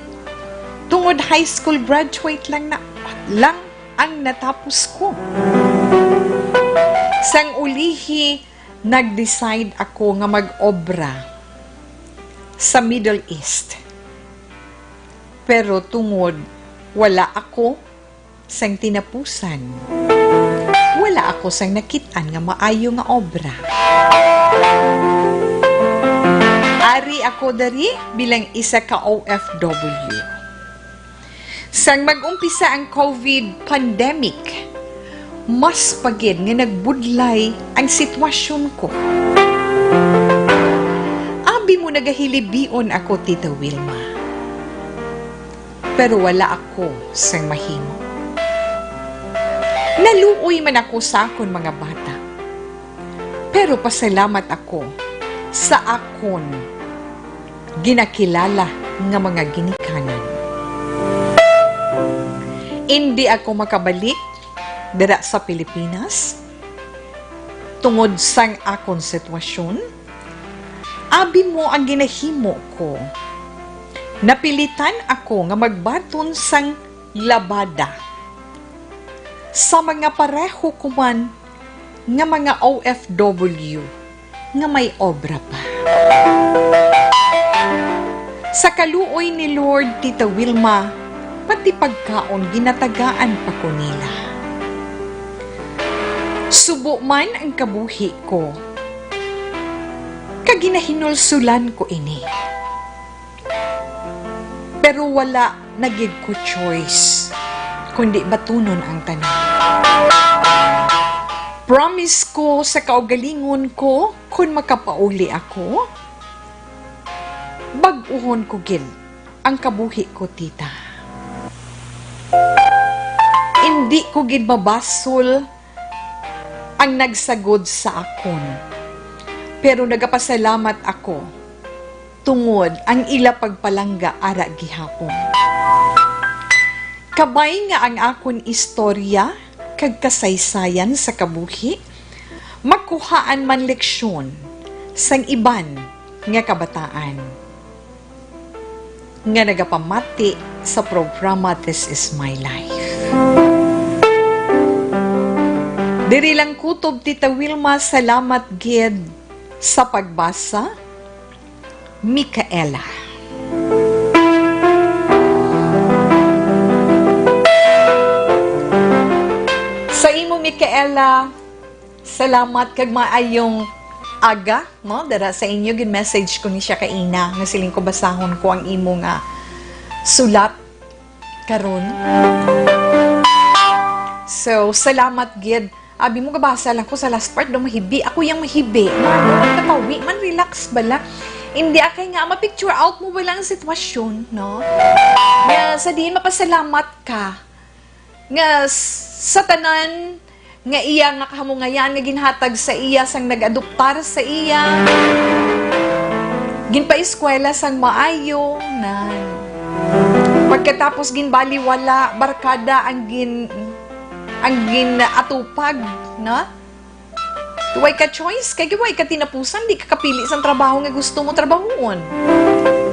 tungod high school graduate lang na, lang ang natapos ko. Sang ulihi, nag-decide ako nga mag-obra sa Middle East. Pero tungod wala ako sang tinapusan, wala ako sang nakit-an nga maayo nga obra. Ari ako diri bilang isa ka O F W. Sang mag-umpisa ang COVID pandemic, mas pa gid nga nagbudlay ang sitwasyon ko. Abi mo, nagahilibion ako, Tita Wilma. Pero wala ako sang mahimo. Naluoy man ako sa akon mga bata, pero pasalamat ako sa akon ginakilala nga mga ginikanan. Indi ako makabalik dira sa Pilipinas tungod sang akon sitwasyon. Abi mo, ang ginahimo ko, Napilitan ako nga magbaton sang labada sa mga pareho ko man nga mga O F W nga may obra pa. Sa kaluoy ni Lord, Tita Wilma, pati pagkaon ginatagaan pa ko nila. Subo man ang kabuhi ko, kag ginahinulsulan ko ini. Pero wala na gid ko choice, kundi batunon ang tanan. Promise ko sa kaugalingon ko, kun makapauli ako, bag-uhon ko gid ang kabuhi ko, tita. Indi ko gid mabasol ang nagsagod sa akon, pero nagapasalamat ako tungod ang ila pagpalangga ara gihapon. Kabay nga ang akon istorya kag kasaysayan sa kabuhi makuhaan man leksyon sang iban nga kabataan nga nagapamati sa programa This Is My Life. Diri lang kutob, Tita Wilma, salamat gid sa pagbasa. Micaela. Sa imo, Micaela, salamat kag maayong aga, no? Dara sa inyo, gin-message ko ni siya kaina, nga siling ko basahon ko ang imo nga sulat karon. So, salamat gid. Abi mo, gabasa lang ko sa last part, daw mahibi. Ako yang mahibi. Ano, katawi man, relax bala. Hindi, akay nga, ma-picture out mo bala ang sitwasyon, no? Nga sa diin mapasalamat ka nga s-, sa tanan nga iya nga kahamungayan nga ginhatag sa iya sang nag-adoptar sa iya, ginpaeskwela sang maayo, nan. Pagkatapos ginbaliwala, barkada ang gin-, ang gin-atupag, na? Way ka choice, kay way ka tinapusan, di ka kapili sang trabaho nga gusto mo trabahuon.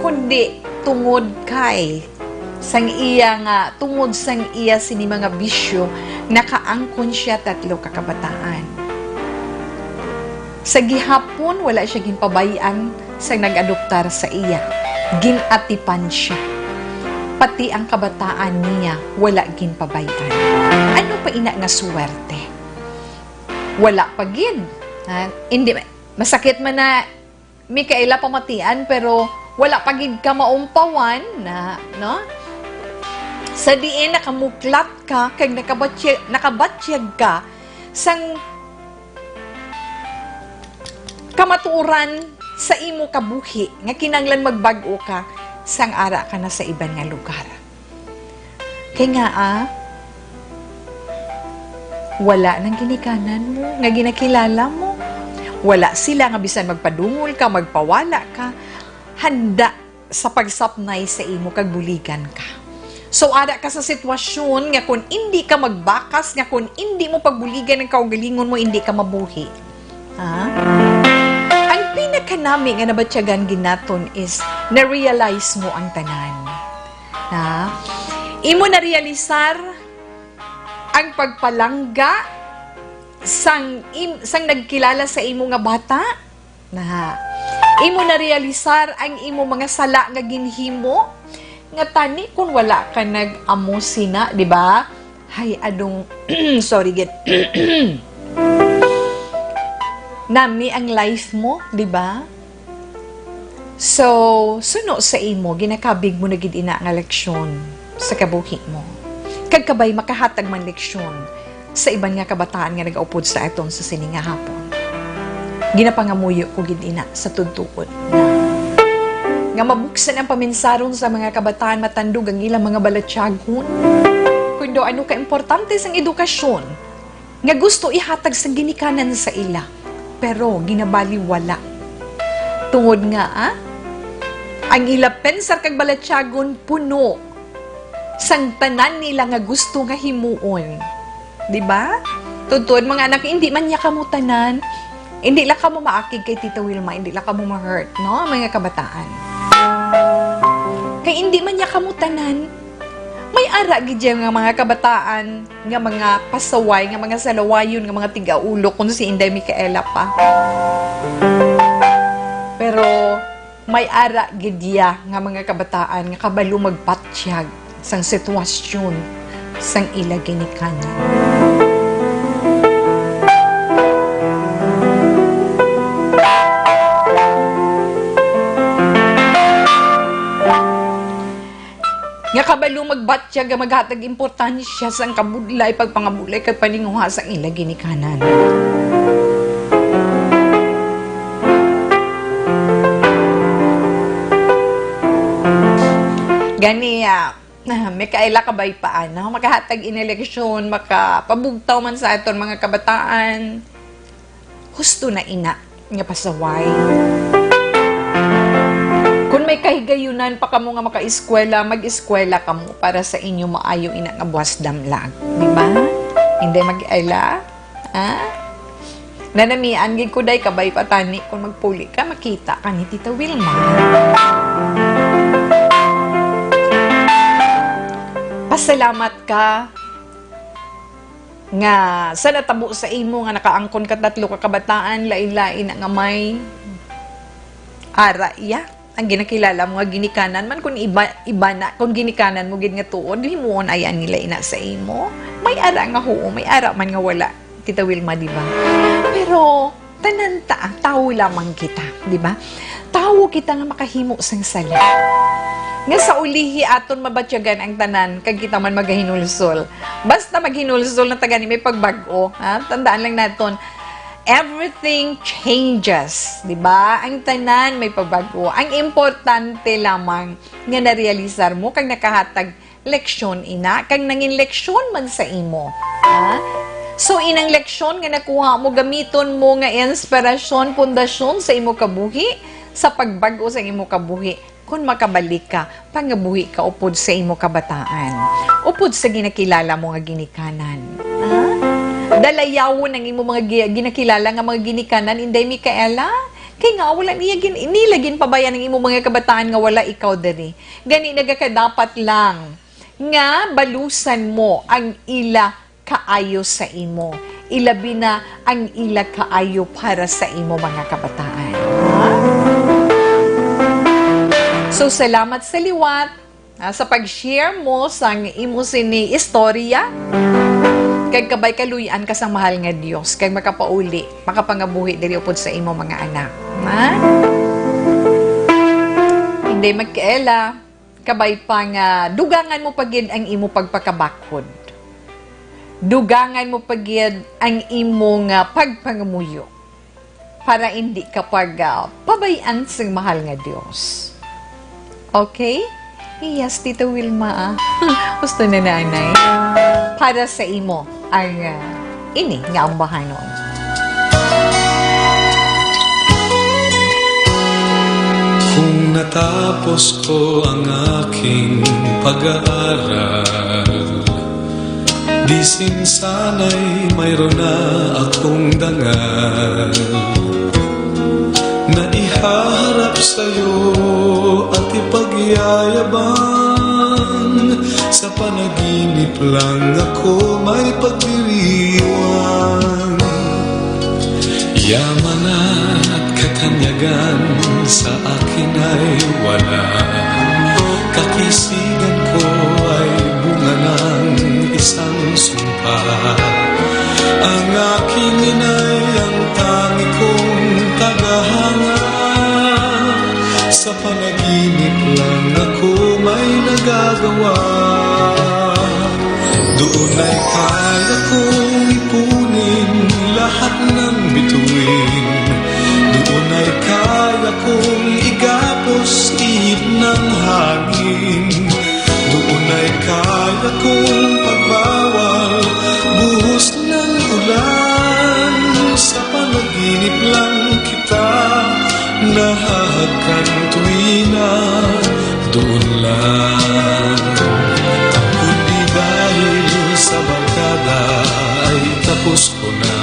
Kundi tungod kay sang iya nga, tungod sang iya sini mga bisyo, nakaangkon siya tatlo ka kabataan. Sa gihapon, wala siya ginpabay-an sang nag-adoptar sa iya. Gin-atipan siya. Pati ang kabataan niya, wala ginpabay-an. Ano pa ina nga suwerte? Wala pa gid. Ha? Hindi, masakit man na, Micaela, pamatian, pero wala pa gid ka maumpawan na, no? Sa diin nakamuklat ka kag nakabatye-, nakabatyag ka sang kamatuoran sa imo kabuhi nga kinahanglan magbag-o ka sang ara ka na sa iban nga lugar. Kay nga, ah, wala nang ginikanan mo nga ginakilala mo. Wala sila nga bisan magpadungol ka, magpawala ka, handa sa pagsapnay sa imo kag buligan ka. So, ara ka sa sitwasyon nga kung indi ka magbakas, nga kung indi mo pagbuligan ang kaugalingon mo, indi ka mabuhi. Ha? Ang pinakanami nga nabatyagan gid naton is na-realize mo ang tanan. Ha? Imo na-realisar ang pagpalangga sang im-, sang nagkilala sa imo nga bata? Na, imo na-realisar ang imo mga sala nga ginhimo? Nga tani kung wala ka nag-amo sina, di ba? Hay, adong, sorry, gid. Nami ang life mo, di ba? So, suno sa imo, ginakabig mo na gid ina nga leksyon sa kabuhi mo. Kag kabay makahatag man leksyon sa iban nga kabataan nga nagaupod sa aton sa sini nga hapon. Ginapangamuyo ko gid ina sa tuod-tuod nga mabuksan ang paminsaron sa mga kabataan, matandog ang ilang mga balatyagon. Kung daw ano ka importante sang edukasyon, nga gusto ihatag sang ginikanan sa ila, pero ginabaliwala. Tungod nga, ah, ang ila pensar kag balatyagon puno sang tanan nila nga gusto nga himuon. Di ba? Tuod-tuod, mga anak, hindi man niya kamo tanan. Hindi lang kamo maakig kay Tita Wilma, hindi lang kamo ma-hurt, no, mga kabataan. Kay indi man niya kamo tanan. May ara gid siya nga mga kabataan, nga mga pasaway, nga mga salawayon, nga mga tigaulo, kung si Inday Micaela pa. Pero may ara gid iya nga mga kabataan nga kabalo magpatyag sang sitwasyon sang ila ginikanan. Nga kabalo magbatyag nga maghatag importansya sang kabudlay, pagpangabudlay, kag paninguha sang ila ginikanan. Gani, ah, may kaila kabay pa, ano? Makahatag ini leksyon, makapabugtaw man sa aton mga kabataan. Husto na ina nga pasaway. Kung may kahigayunan pa kamo nga makaeskwela, mag-eskwela kamo para sa inyo maayo ina nga buwas damlag. Di ba? Hindi mag-ela? Ha? Nanamian gid ko, day, kabay pa tani kung magpuli ka, makita ka ni Tita Wilma. Pasalamat ka nga sa natabo sa imo nga nakaangkon ka tatlo ka kabataan, lain-lain na nga may ara iya. Ang ginakilala mo nga ginikanan man, kung iba, iba na, kung ginikanan mo gid nga tuod, himuon ay ang nila ina sa imo. May ara nga huo, may ara man nga wala, Tita Wilma, di ba? Pero, tanan ta, tawo lamang kita, di ba? Tawo kita nga makahimo sang sala. Nga sa ulihi aton mabatyagan ang tanan, kag kita man magahinulsol. Basta maghinulsol na ta gani may pagbag-o, ha? Tandaan lang naton, everything changes, di ba? Ang tanan may pagbag-o. Ang importante lamang nga narealisar mo kag nakahatag leksyon ina, kag nangin leksyon man sa imo. Ha? So, inang leksyon nga nakuha mo, gamiton mo nga inspirasyon, pundasyon sa imo kabuhi, sa pagbag-o sa imo kabuhi, kon makabalik ka, pangabuhi ka upod sa imo kabataan, upod sa ginakilala mo nga ginikanan. Ha? Dalayawon ang imo mga gi-, ginakilala nga mga ginikanan, Inday Micaela. Kay nga, wala niya gin-, nila ginpabayan ang imo mga kabataan nga wala ikaw diri. Gani, nagakadapat lang nga balusan mo ang ila kaayo sa imo, ilabi na ang ila kaayo para sa imo mga kabataan. Ha? So, salamat sa liwat, ah, sa pag-share mo sang imo sini istorya. Kag kabay kaluy-an ka sang mahal nga Dios, kag makapauli, makapangabuhi diri upod sa imo mga anak. Ha? Hindi magkaela. Kabay pa nga dugangan mo pa gid ang imo pagpakabakhod. Dugangan mo pa gid ang imo nga pagpangamuyo para indi ka pag, ah, pabay-an sang mahal nga Dios. Okay? Yes, Tita Wilma, ah. Gusto na, Nanay. Para sa imo ang, ah, ini nga ambahanon. Kung natapos ko ang aking pag-aaral, di sin sana'y mayroon na akong dangal na ihaharap sa'yo at ipagyayabang. Sa panaginip lang ako may pagdiriwang. Yaman at katanyagan sa akin ay wala. Kakisigan ko ay bunga ng isang sumpa. Ang aking inay ang tangi kong tagahanga. Sa panaginip lang ako may nagagawa. Doon ay kaya kong ipunin lahat ng bituin. Doon ay kaya kong igapos ihip ng hangin. Doon ay kaya kong pagbawal buhos ng ulan. Sa panaginip lang kita nahahagkan tuwina, doon lang. Kundi dahil sa barkada ay tapos ko na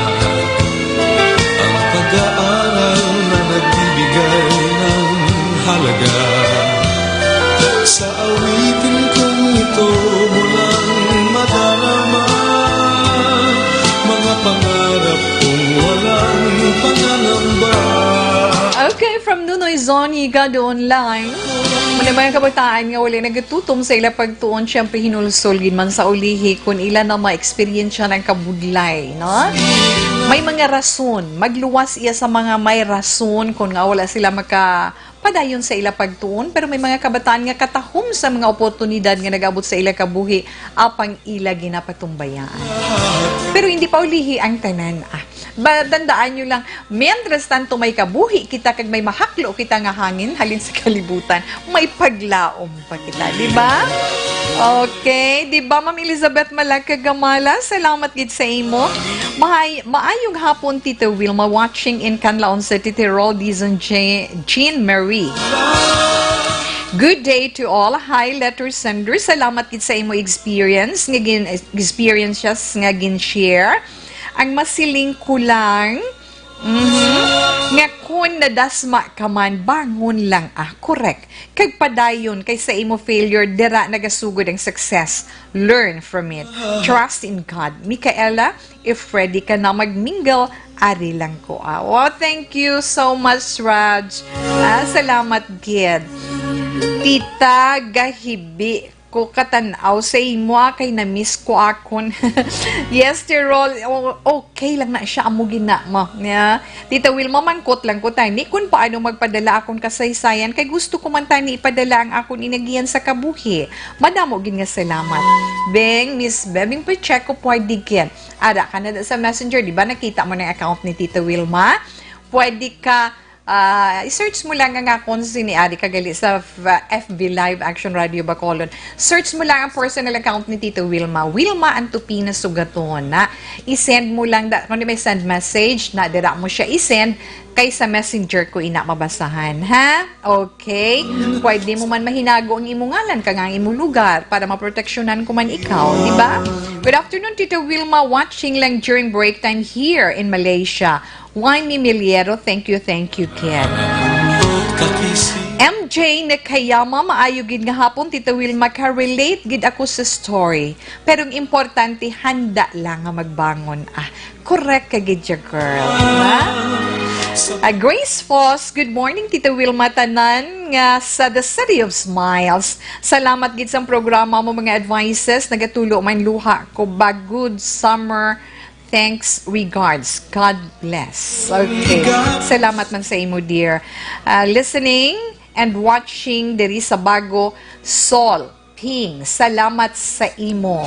ang pag-aaral na nagbibigay ng halaga sa Igado Online. Muna, mga kabataan nga wala nagatutom sa ila pagtuon, siyempre, hinulsol gid man sa ulihi kung ila na ma-experience ang kabudlay, no? May mga rason. Magluwas iya sa mga may rason kung nga wala sila makapadayon sa ila pagtuon, pero may mga kabataan nga katahom sa mga oportunidad nga nag-abot sa ila kabuhi, apang ila ginapatumbayaan. Pero hindi pa ulihi ang tanan. Ah, ba, tandaan nyo lang, mientras tanto may kabuhi kita kag may mahaklo kita nga hangin halin sa kalibutan, may paglaom pa kita, di ba? Okay, di ba, Ma'am Elizabeth Malaka Gamala? Salamat gid sa imo. Mahay, maayong hapon, Tita Wilma, watching in Canlaon City, Tirol, Dizon Je-, Jean Marie. Good day to all. Hi, letter sender. Salamat gid sa imo experience nga gin-, experiences nga gin-share. Ang masiling ko lang, mhm, nga kun nadasma ka man, bangon lang, ah, correct. Kag padayon, kay sa imo failure, dira nagasugod ang success. Learn from it. Trust in God. Micaela, if ready ka na mag-mingle, ari lang ko, ah. Oh, thank you so much, Raj. Ah, salamat gid. Tita, gahibi ko katan-aw sa imo, ah, kay na-miss ko akon. Yes, Tirol. O-, okay lang na siya, amo gid na mo. Yeah. Tita Wilma, mangkot lang ko tani kung paano magpadala akon kasaysayan, kay gusto ko man tani ipadala ang akon inagihan sa kabuhi. Madamo gid nga salamat. Beng, Miss Bebing Pacheco, pwede gid. Ara ka na sa Messenger, di ba? Nakita mo na yung account ni Tita Wilma. Pwede ka, ah, i-search mo lang ang akon sini ari ka gali sa f-, F B Live Action Radio Bacolod. Search mo lang ang personal account ni Tita Wilma. Wilma Antupina Sugaton, na. I-send mo lang, da, kung di may send message, na dira mo siya i-send, kay sa Messenger ko ina mabasahan, ha? Okay? Pwede mo man mahinago ang imo ngalan kag ang imo lugar para maproteksyonan ko man ikaw, di ba? Good afternoon, Tita Wilma. Watching lang during break time here in Malaysia. Why me Miliero? Thank you, thank you, Ken. M J Nakayama, maayo gid nga hapon, Tita Wilma, ka-relate gid ako sa story. Pero ang importante, handa lang nga magbangon. Ah, correct ka gid siya, girl. Ha? Ah, Grace Foss, good morning, Tita Wilma, tanan nga sa The City of Smiles. Salamat gid sang programa mo, mga advices. Nagatulo man luha ko ba. Good summer. Thanks, regards. God bless. Okay. Salamat man sa imo, dear. Ah, listening and watching diri sa Bago, Sol Ping. Salamat sa imo.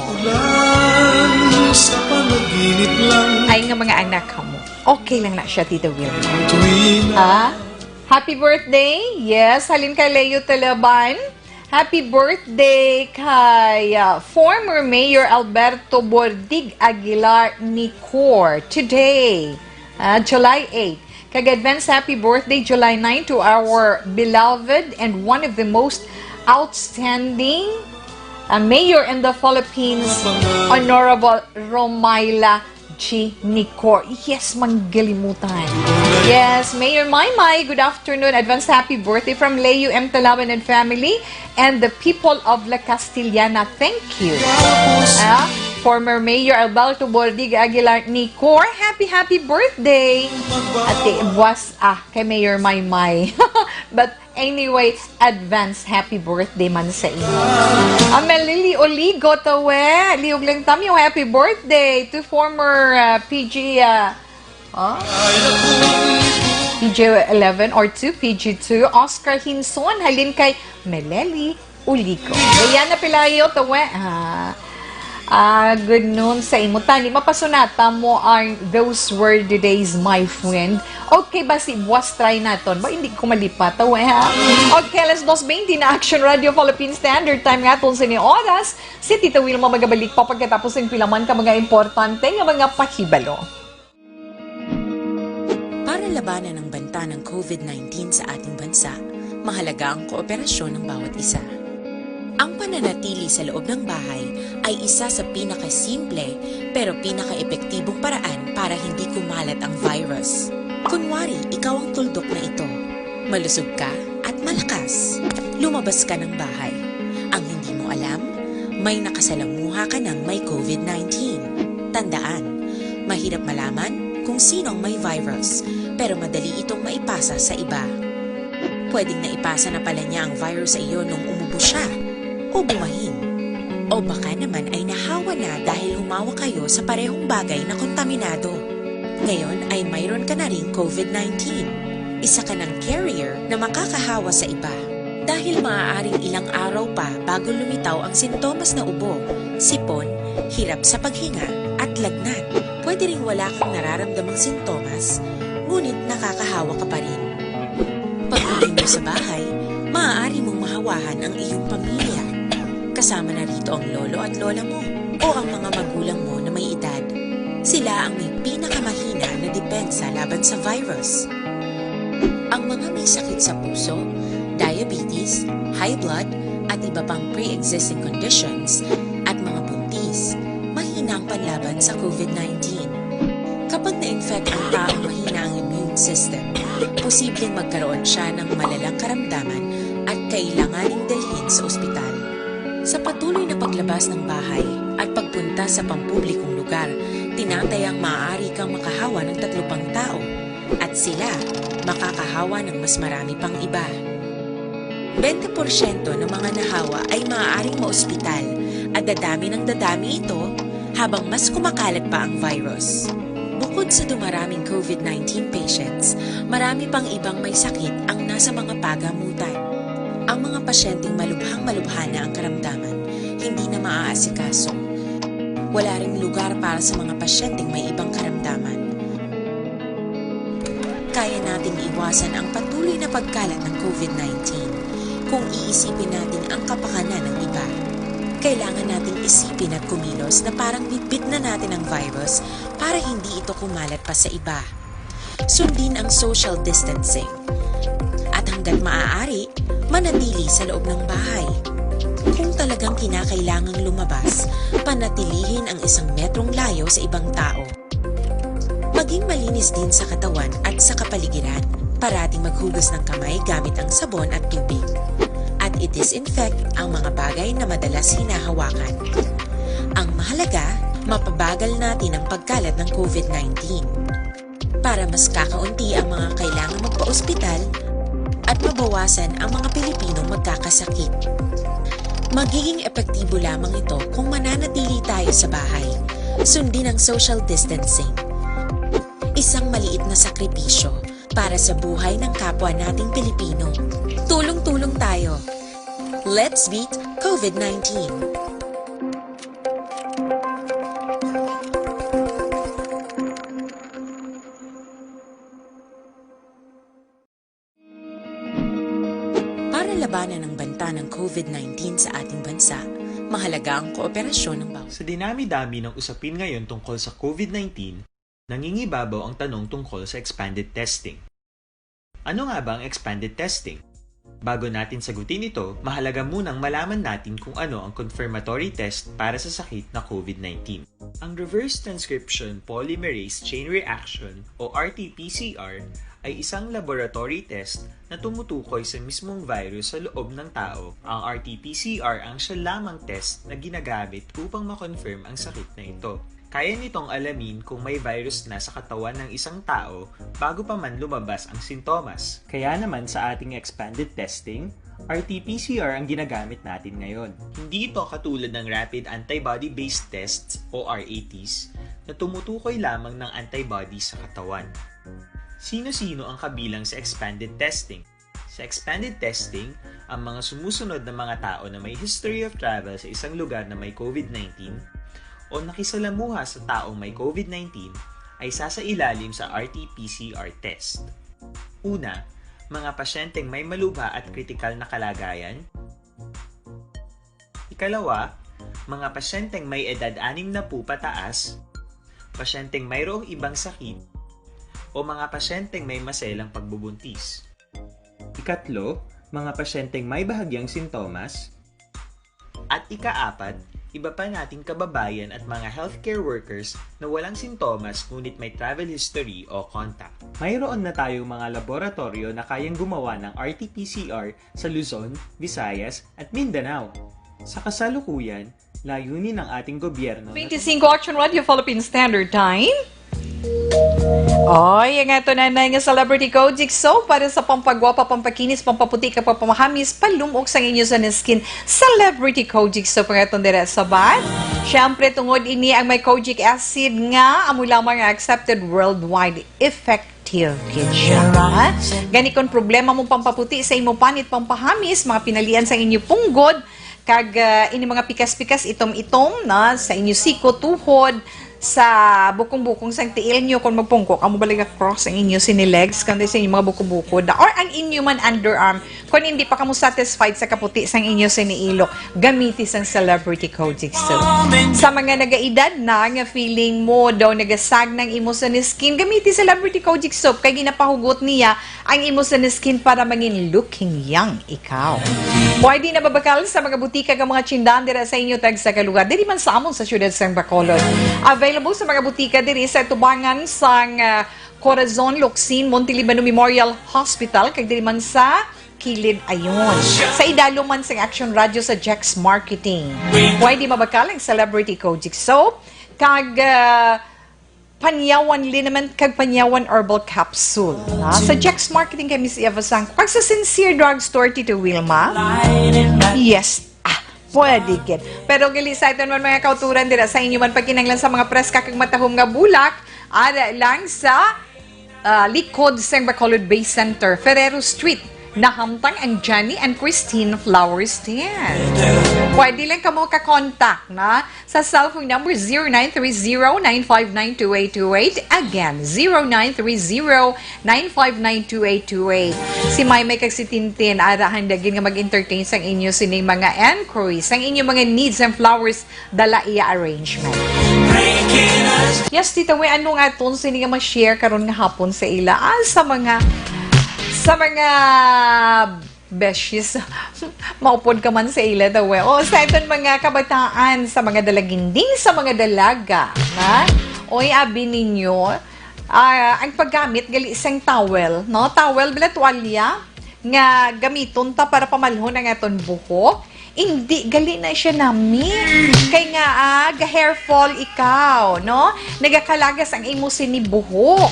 Ay nga mga anak mo. Okay lang na siya, Tita Wilma. Ha? Happy birthday. Yes, halin kay Leo Talaban. Happy birthday kay, ah, former Mayor Alberto Bordig Aguilar Nicor today, ah, July eight. Kag advance happy birthday, July nine, to our beloved and one of the most outstanding, ah, mayor in the Philippines, Honorable Romaila G Nicor. Yes, manggalimutan. Yes, Mayor Maymay, good afternoon. Advance happy birthday from Leo M Talaban and family and the people of La Castellana. Thank you. Ah, former Mayor Alberto Bordiga Aguilar Nicor, happy, happy birthday. Ate, buwas, ah, kay Mayor Maymay. But anyway, advance happy birthday man sa imo. Amelili Oligo, tawe, liog lang tami, happy birthday to former, uh, P G, uh, oh? P G eleven or two, P G two, Oscar Hinson, halin kay Meleli Oligo. Diana Pelayo, tawe, ah, ah, good noon sa imo. Tani, mapasunata mo ang those were the days, my friend. Okay ba si buwas try naton? Ba, hindi ko malipat, tawe, ha? Okay, alas dos veinte na Action Radio Philippine Standard Time nga aton sini oras. Si Tita Wilma magabalik pa pagkatapos ng pila man ka mga importante nga mga pahibalo. Para labanan ang banta ng COVID nineteen sa ating bansa, mahalaga ang kooperasyon ng bawat isa. Ang pananatili sa loob ng bahay ay isa sa pinakasimple pero pinakaepektibong paraan para hindi kumalat ang virus. Kunwari, ikaw ang tuldok na ito. Malusog ka at malakas. Lumabas ka ng bahay. Ang hindi mo alam, may nakasalamuha ka ng may COVID nineteen. Tandaan, mahirap malaman kung sino ang may virus, pero madali itong maipasa sa iba. Pwedeng naipasa na pala niya ang virus sa iyo nung umubo siya o bumahin. O baka naman ay nahawa na dahil humawak kayo sa parehong bagay na kontaminado. Ngayon ay mayroon ka na ring COVID nineteen. Isa ka ng carrier na makakahawa sa iba. Dahil maaaring ilang araw pa bago lumitaw ang sintomas na ubo, sipon, hirap sa paghinga, at lagnat. Pwede ring wala kang nararamdamang sintomas, ngunit nakakahawa ka pa rin. Pag-uwi mo sa bahay, maaari mong mahawahan ang iyong pamilya. Kasama na rito ang lolo at lola mo o ang mga magulang mo na may edad. Sila ang may pinakamahina na depensa laban sa virus. Ang mga may sakit sa puso, diabetes, high blood, at iba pang pre-existing conditions, at mga buntis, mahina ang panlaban sa COVID nineteen. Kapag na-infect ang taong mahina ang immune system, posibleng magkaroon siya ng malalang karamdaman at kailanganing dalhin sa ospital. Sa patuloy na paglabas ng bahay at pagpunta sa pampublikong lugar, tinatayang maaari kang makahawa ng tatlo pang tao, at sila makakahawa ng mas marami pang iba. Bente porsyento ng mga nahawa ay maaaring maospital, at dadami ng dadami ito habang mas kumakalat pa ang virus. Bukod sa dumaraming COVID nineteen patients, marami pang ibang may sakit ang nasa mga pagamutan. Ang mga pasyenteng malubhang-malubha na ang karamdaman, hindi na maaasikaso. Wala ring lugar para sa mga pasyenteng may ibang karamdaman. Kaya nating iwasan ang patuloy na pagkalat ng COVID nineteen kung iisipin natin ang kapakanan ng iba. Kailangan nating isipin at kumilos na parang bitbit na natin ang virus para hindi ito kumalat pa sa iba. Sundin ang social distancing. At hanggat maaari, manatili sa loob ng bahay. Kung talagang kinakailangang lumabas, panatilihin ang isang metrong layo sa ibang tao. Maging malinis din sa katawan at sa kapaligiran. Parating maghugas ng kamay gamit ang sabon at tubig. At i-disinfect ang mga bagay na madalas hinahawakan. Ang mahalaga, mapabagal natin ang pagkalat ng COVID nineteen. Para mas kakaunti ang mga kailangan magpa-ospital at mabawasan ang mga Pilipinong magkakasakit. Magiging epektibo lamang ito kung mananatili tayo sa bahay. Sundin ang social distancing. Isang maliit na sakripisyo para sa buhay ng kapwa nating Pilipino. Tulong-tulong tayo. Let's beat COVID nineteen. Para labanan ang banta ng COVID nineteen sa ating bansa, mahalaga ang kooperasyon ng bawat. Sa dinami-dami ng usapin ngayon tungkol sa COVID nineteen, nangingibabaw ang tanong tungkol sa expanded testing. Ano nga ba ang expanded testing? Bago natin sagutin ito, mahalaga munang malaman natin kung ano ang confirmatory test para sa sakit na COVID nineteen. Ang reverse transcription polymerase chain reaction o R T P C R ay isang laboratory test na tumutukoy sa mismong virus sa loob ng tao. Ang R T P C R ang siya lamang test na ginagamit upang ma-confirm ang sakit na ito. Kaya nitong alamin kung may virus na sa katawan ng isang tao bago pa man lumabas ang sintomas. Kaya naman sa ating expanded testing, R T P C R ang ginagamit natin ngayon. Hindi ito katulad ng rapid antibody-based tests o R A Ts na tumutukoy lamang ng antibodies sa katawan. Sino-sino ang kabilang sa expanded testing? Sa expanded testing, ang mga sumusunod na mga tao na may history of travel sa isang lugar na may COVID nineteen o nakisalamuha sa taong may COVID nineteen ay sasailalim sa R T P C R test. Una, mga pasyenteng may malubha at kritikal na kalagayan. Ikalawa, mga pasyenteng may edad anim na pupataas, pasyenteng mayroong ibang sakit, o mga pasyenteng may maselang pagbubuntis. Ikatlo, mga pasyenteng may bahagyang sintomas. At ikaapat, iba pa nating kababayan at mga healthcare workers na walang sintomas ngunit may travel history o contact. Mayroon na tayong mga laboratoryo na kayang gumawa ng R T P C R sa Luzon, Visayas, at Mindanao. Sa kasalukuyan, layunin ng ating gobyerno na twenty-five Action Radio Philippine Standard Time. Oy, ang ato na nga Celebrity Kojic Soap para sa pampagwapa, pampakinis, pampaputi, kag pampamahamis, palumok sang inyo sa skin. Celebrity Kojic Soap ang aton dira sa bat. Siyempre, tungod ini ang may kojic acid nga amo lamang nga accepted worldwide, effective gid siya. Ha? Gani, kung problema mo pampaputi sa imo panit, pampahamis, mga pinalian sa inyo punggod, kag, ah, ini mga pikas-pikas, itom-itom na sa inyo siko, tuhod, sa bukong-bukong sang tiil nyo, kung magpungko kamo, bali nga cross ang inyo sini legs, kundi sa inyo mga bukong-bukod, or ang inyo man underarm, kung hindi pa kamo satisfied sa kaputi sang inyo sini ilok, gamiti sang Celebrity Kojic Soap. Sa mga nagaedad na nga feeling mo daw nagasag ng imo sini skin, gamiti Celebrity Kojic Soap, kay ginapahugot niya ang imo sini skin para mangin looking young ikaw. Pwede na mabakal sa mga butika kag mga tindahan dira sa inyo tagsa ka lugar, diri man sa amon sa siyudad sang Bacolod. Available sa mga butika diri sa tubangan sang, ah, Corazon, Locsin, Monte Libano Memorial Hospital, kag diri man sa Kilid Ayon. Sa idalom man sang Action Radio sa Jex Marketing. Pwede mabakal ang Celebrity Kojic Soap, kag, ah, Panyawan Liniment kag Panyawan Herbal Capsule. Ha? Sa Jex Marketing kay Miss Eva Sangco. Kag sa Sincere Drugstore, Tito Wilma. Yes. Ah, pwede gid. Pero gali sa iton man mga kauturan dira sa inyo man pagkinahanglan sa mga preska kag matahom nga bulak, ara lang sa, ah, likod sa Bacolod Bay Center, Ferrero Street. Nahamtang ang Johnny and Christine Flower Stand. Pwede lang kamo ka-contact na sa cellphone number zero nine three zero nine five nine two eight two eight. Again, zero nine three zero nine five nine two eight two eight. Si Maymay kag si Tintin, ara handa gid nga mag-entertain sang inyo sining mga enquiries, sang inyo mga needs and flowers, dala iya arrangement. Yes, Tita Wi, ano nga aton sini nga ma-share karon nga hapon sa ila? Ah, sa mga, sa mga beshies. Maupod ka man sa ila daw, eh. O, sa iton mga kabataan, sa mga dalaginding, sa mga dalaga, ha? Oy, abi ninyo, ah, ang paggamit gali sang towel, no? Towel, bala tuwalya, nga gamiton ta para pamalhon ang aton buhok. Hindi gali na siya nami. Kay nga, ah, ga-hair fall ikaw, no? Nagakalagas ang imo sini buhok.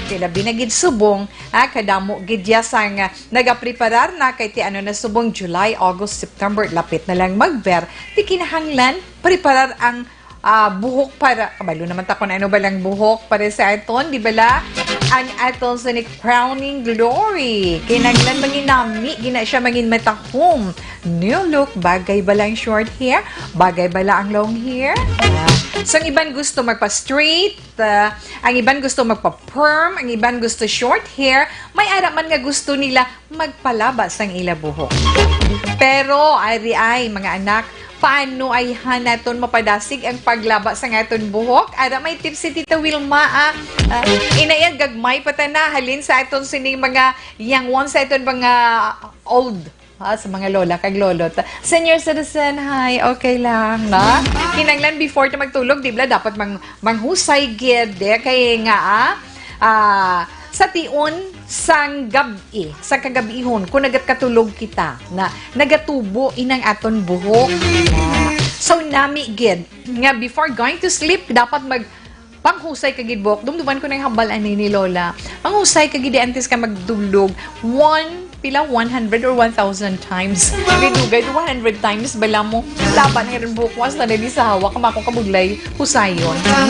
Kay labi na gid subong, ah, kadamo gid ya sang, ah, nagapreparar na kay ti ano na subong July, August, September, lapit na lang magber. Ti kinahanglan preparar ang, ah, buhok para, kabalo naman ta kung ano ba lang buhok para sa aton, di ba la? Ang aton sa ni crowning glory. Kinahanglan manginami, gina siya mangin matahom. New look, bagay ba lang short hair? Bagay ba lang ang long hair? Ah, so, ang iban gusto magpa-straight, ah, ang iban gusto magpa-perm, ang iban gusto short hair, may ara man nga gusto nila magpalaba sang ila buhok. Pero, ari ay, mga anak, paano ay ha naton mapadasig ang paglaba sang aton buhok? Ara may tips si Tita Wilma, ah. Ah, inayag gagmay pa ta na, halin sa aton sining mga young ones, sa aton mga old. Ah, sa mga lola kag lolo. Ta-, senior citizen, hi, okay lang, no? Kinanglan before ta magtulog, di ba, dapat mang-, manghusay gid, eh, kay nga, ah, ah, sa tion sang gab-i, sa kagabihon, kung nagatkatulog kita, na nagatubo inang aton buhok. Ah, so, nami gid, nga before going to sleep, dapat mag-, panghusay ka gid buhok. Dumduman ko na yung hambal ani ni Lola. Panghusay ka gid antes ka magdulog. One, pila? One hundred or one thousand times. Dugay-dugay, one hundred times bala mo. Laban nga rin buhok was na dali sa hawak. Kama akong kabudlay, husayon. Hmm?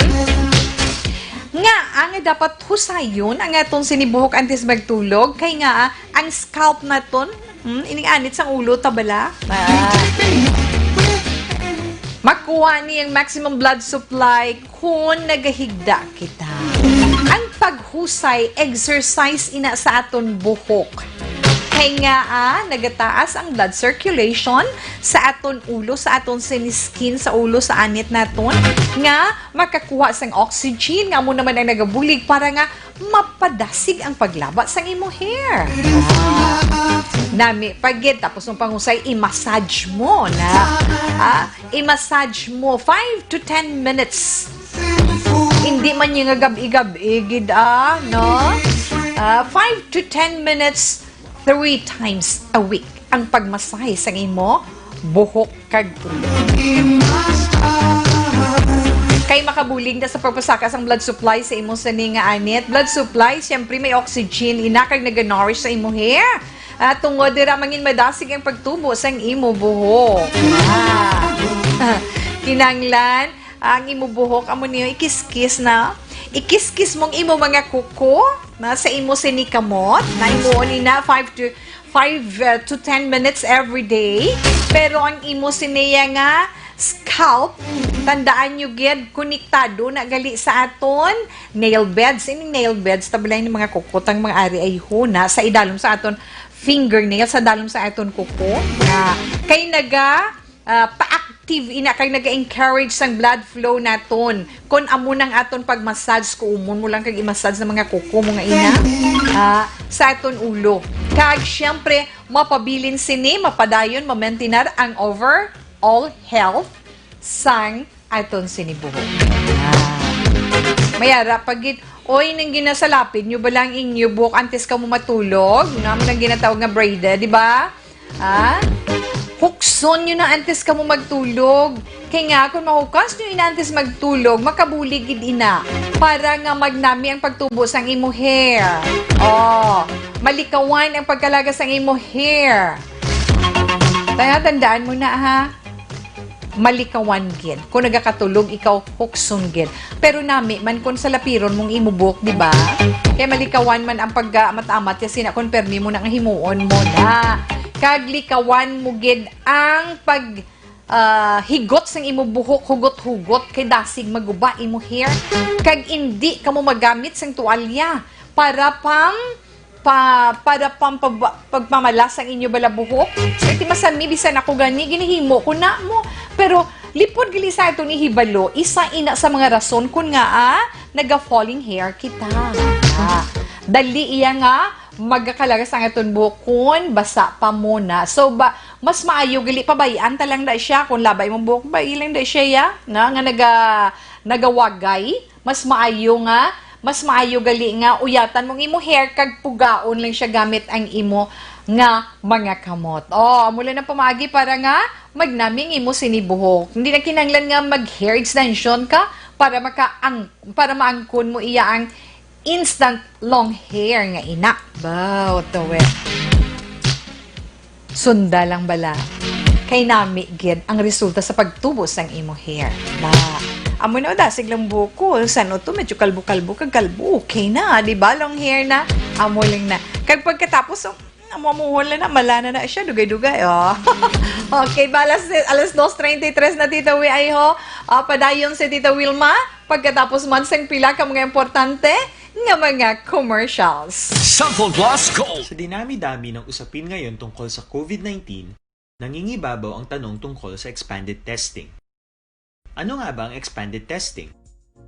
Nga, ang dapat husayon, ang aton sinibuhok antes magtulog. Kay nga, ah, ang scalp naton, hmm, ining anit sang ulo, tabala. Ah. Makuha ni ang maximum blood supply kung nagahigda kita. Ang paghusay, exercise ina sa aton buhok. Kay nga, ah, nagataas ang blood circulation sa aton ulo, sa aton siniskin, sa ulo, sa anit naton, nga makakuha sang oxygen, nga amo naman ang nagabulig para nga mapadasig ang paglaba sang imo hair. Ah, nami pa gid, tapos ang pangusay, i-massage mo na. Ah, i-massage mo, five to ten minutes. Hindi man yung gab-i-gab-i gid, ah, no? Ah, five to ten minutes, three times a week ang pagmasahe sang imo buhok kag ulo. Kay Kabulig na sa pagpasaka sang blood supply sa imo sini nga anit. Blood supply, siyempre may oxygen, ina, kag naga-nourish sa imo hair. Ah, tungod dira, mangin madasig ang pagtubo sang imo buhok. Ah. Kinanglan, ang imo buhok, amo niyo, ikiskis na. Ikiskis mong imo mga kuko, na sa imo sini kamot, na imo ni na five to, five, uh, to ten minutes every day. Pero ang imo siniya nga scalp, tandaan nyo gid, konektado na gali sa aton nail beds. Ining nail beds, tabalay ni mga kukutang mga ari ay huna sa idalom sa aton fingernail, sa dalom sa aton kuko. Nga, kay naga, ah, pa-active ina, kay naga-encourage sang blood flow naton. Kon amo nang aton pag-massage, kuumon mo lang kag i-massage sa mga kuko mo nga ina, ah, sa aton ulo. Kag siyempre, mapabilin sini, mapadayon, mamaintinar ang overall health sang aton sini buhok. Ah. Mayara pa gid, oy, nang ginasalapid nyo bala ang inyo buhok antes kamo matulog? Nga mo nang ginatawag nga braided, di ba? Ha? Hukson nyo na antes kamo magtulog. Kay nga, kung mahukas nyo ina antes magtulog, makabulig gid ina para nga magnami ang pagtubo sang imo hair. Oh, malikawan ang pagkalaga sang imo hair. Kaya tandaan mo na, ha? Malikawan gid. Kung nagakatulog ikaw, hukson gid. Pero nami man kung salapiron mong imo buhok, di ba? Kay malikawan man ang pag-amat-amat, kasi na kon permi mo na nga himuon mo na. Kag likawan mo gid ang pag, ah, higot sang imo buhok, hugot-hugot, kay dasig maguba imo hair. Kag indi kamo magamit sang tuwalya para pang pa, para pang pagba-, pagpamalas ang inyo balabuhok. Iti masami, bisan ako gani, ginahimo ko na mo. Pero lipod gali sa aton ihibalo, isa ina sa mga rason kun ngaa naga-falling hair kita. Ah, dali iya nga magakalagas ang aton buhok kun basa pa mo na. So, ba, mas maayo gali pabay-an ta lang da siya. Kun labay mong buhok, bay lang da siya, ya, na, nga naga-, nagawagay. Mas maayo nga, mas maayo gali nga uyatan mong imo hair kag pugaon lang siya gamit ang imo nga mga kamot. Oh, amo lang ang pamaagi para nga magnami ang imo sini buhok. Hindi na kinahanglan nga mag-hair extension ka para maka-, ang, para maangkon mo iya ang instant long hair nga ina. Baw, tawe. Sunda lang bala. Kay nami gid ang resulta sa pagtubo sang imo hair. Ba, amo na, dasig lang buhok ko. San to, medyo kalbo-kalbo kag kalbo. Okay na, di ba? Long hair na. Amo lang na. Kag pagkatapos, oh, amo, amo, wala na, mala na na siya, dugay-dugay, oh. Okay, ba, alas, alas dos treinta y tres na, Tita Wi, ay ho. Ah, padayon si Tita Wilma. Pagkatapos man sang pila ka mga importante nga mga commercials. Sample Plus Gold. Sa dinami-dami ng usapin ngayon tungkol sa COVID nineteen, nangingibabaw ang tanong tungkol sa expanded testing. Ano nga ba ang expanded testing?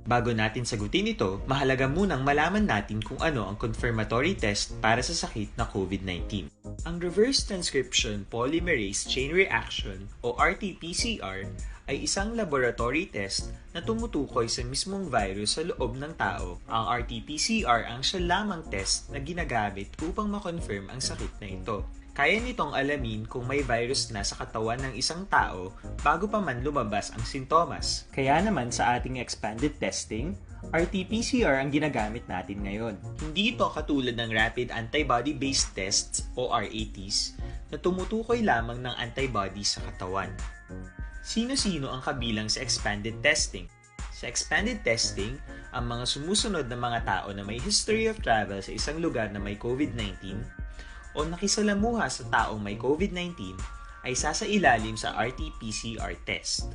Bago natin sagutin ito, mahalaga munang malaman natin kung ano ang confirmatory test para sa sakit na COVID nineteen. Ang reverse transcription polymerase chain reaction o R T P C R ay isang laboratory test na tumutukoy sa mismong virus sa loob ng tao. Ang R T P C R ang siya lamang test na ginagamit upang ma-confirm ang sakit na ito. Kaya nitong alamin kung may virus na sa katawan ng isang tao bago pa man lumabas ang sintomas. Kaya naman sa ating expanded testing, R T P C R ang ginagamit natin ngayon. Hindi ito katulad ng rapid antibody-based tests o R A Ts na tumutukoy lamang ng antibody sa katawan. Sino-sino ang kabilang sa expanded testing? Sa expanded testing, ang mga sumusunod na mga tao na may history of travel sa isang lugar na may COVID nineteen o nakisalamuha sa taong may COVID nineteen ay sasailalim sa R T P C R test.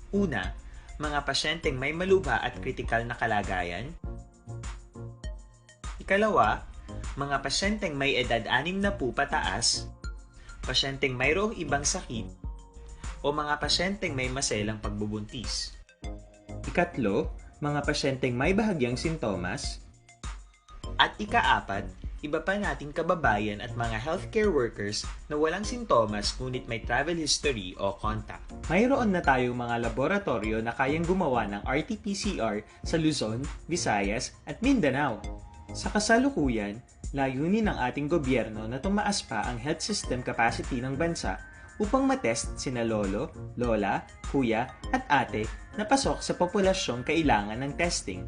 Una, mga pasyenteng may malubha at kritikal na kalagayan. Ikalawa, mga pasyenteng may edad anim na po pataas, pasyenteng mayroong ibang sakit, o mga pasyenteng may maselang pagbubuntis. Ikatlo, mga pasyenteng may bahagyang sintomas. At ikaapat, iba pa nating kababayan at mga healthcare workers na walang sintomas ngunit may travel history o contact. Mayroon na tayong mga laboratoryo na kayang gumawa ng R T P C R sa Luzon, Visayas, at Mindanao. Sa kasalukuyan, layunin ng ating gobyerno na tumaas pa ang health system capacity ng bansa upang matest sina lolo, lola, kuya, at ate na pasok sa populasyong kailangan ng testing.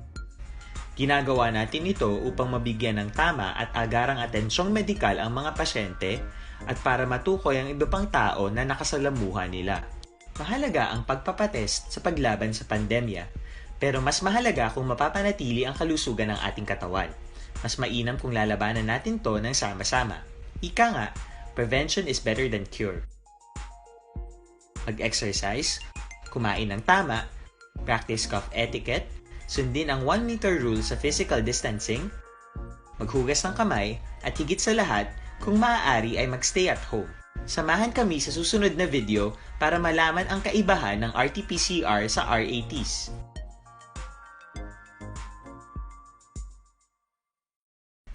Ginagawa natin ito upang mabigyan ng tama at agarang atensyong medikal ang mga pasyente at para matukoy ang iba pang tao na nakasalamuha nila. Mahalaga ang pagpapatest sa paglaban sa pandemya, pero mas mahalaga kung mapapanatili ang kalusugan ng ating katawan. Mas mainam kung lalabanan natin 'to ng sama-sama. Ika nga, prevention is better than cure. Mag-exercise, kumain ng tama, practice cough etiquette, sundin ang one meter rule sa physical distancing, maghugas ng kamay, at higit sa lahat, kung maaari ay mag-stay at home. Samahan kami sa susunod na video para malaman ang kaibahan ng R T P C R sa R A Ts.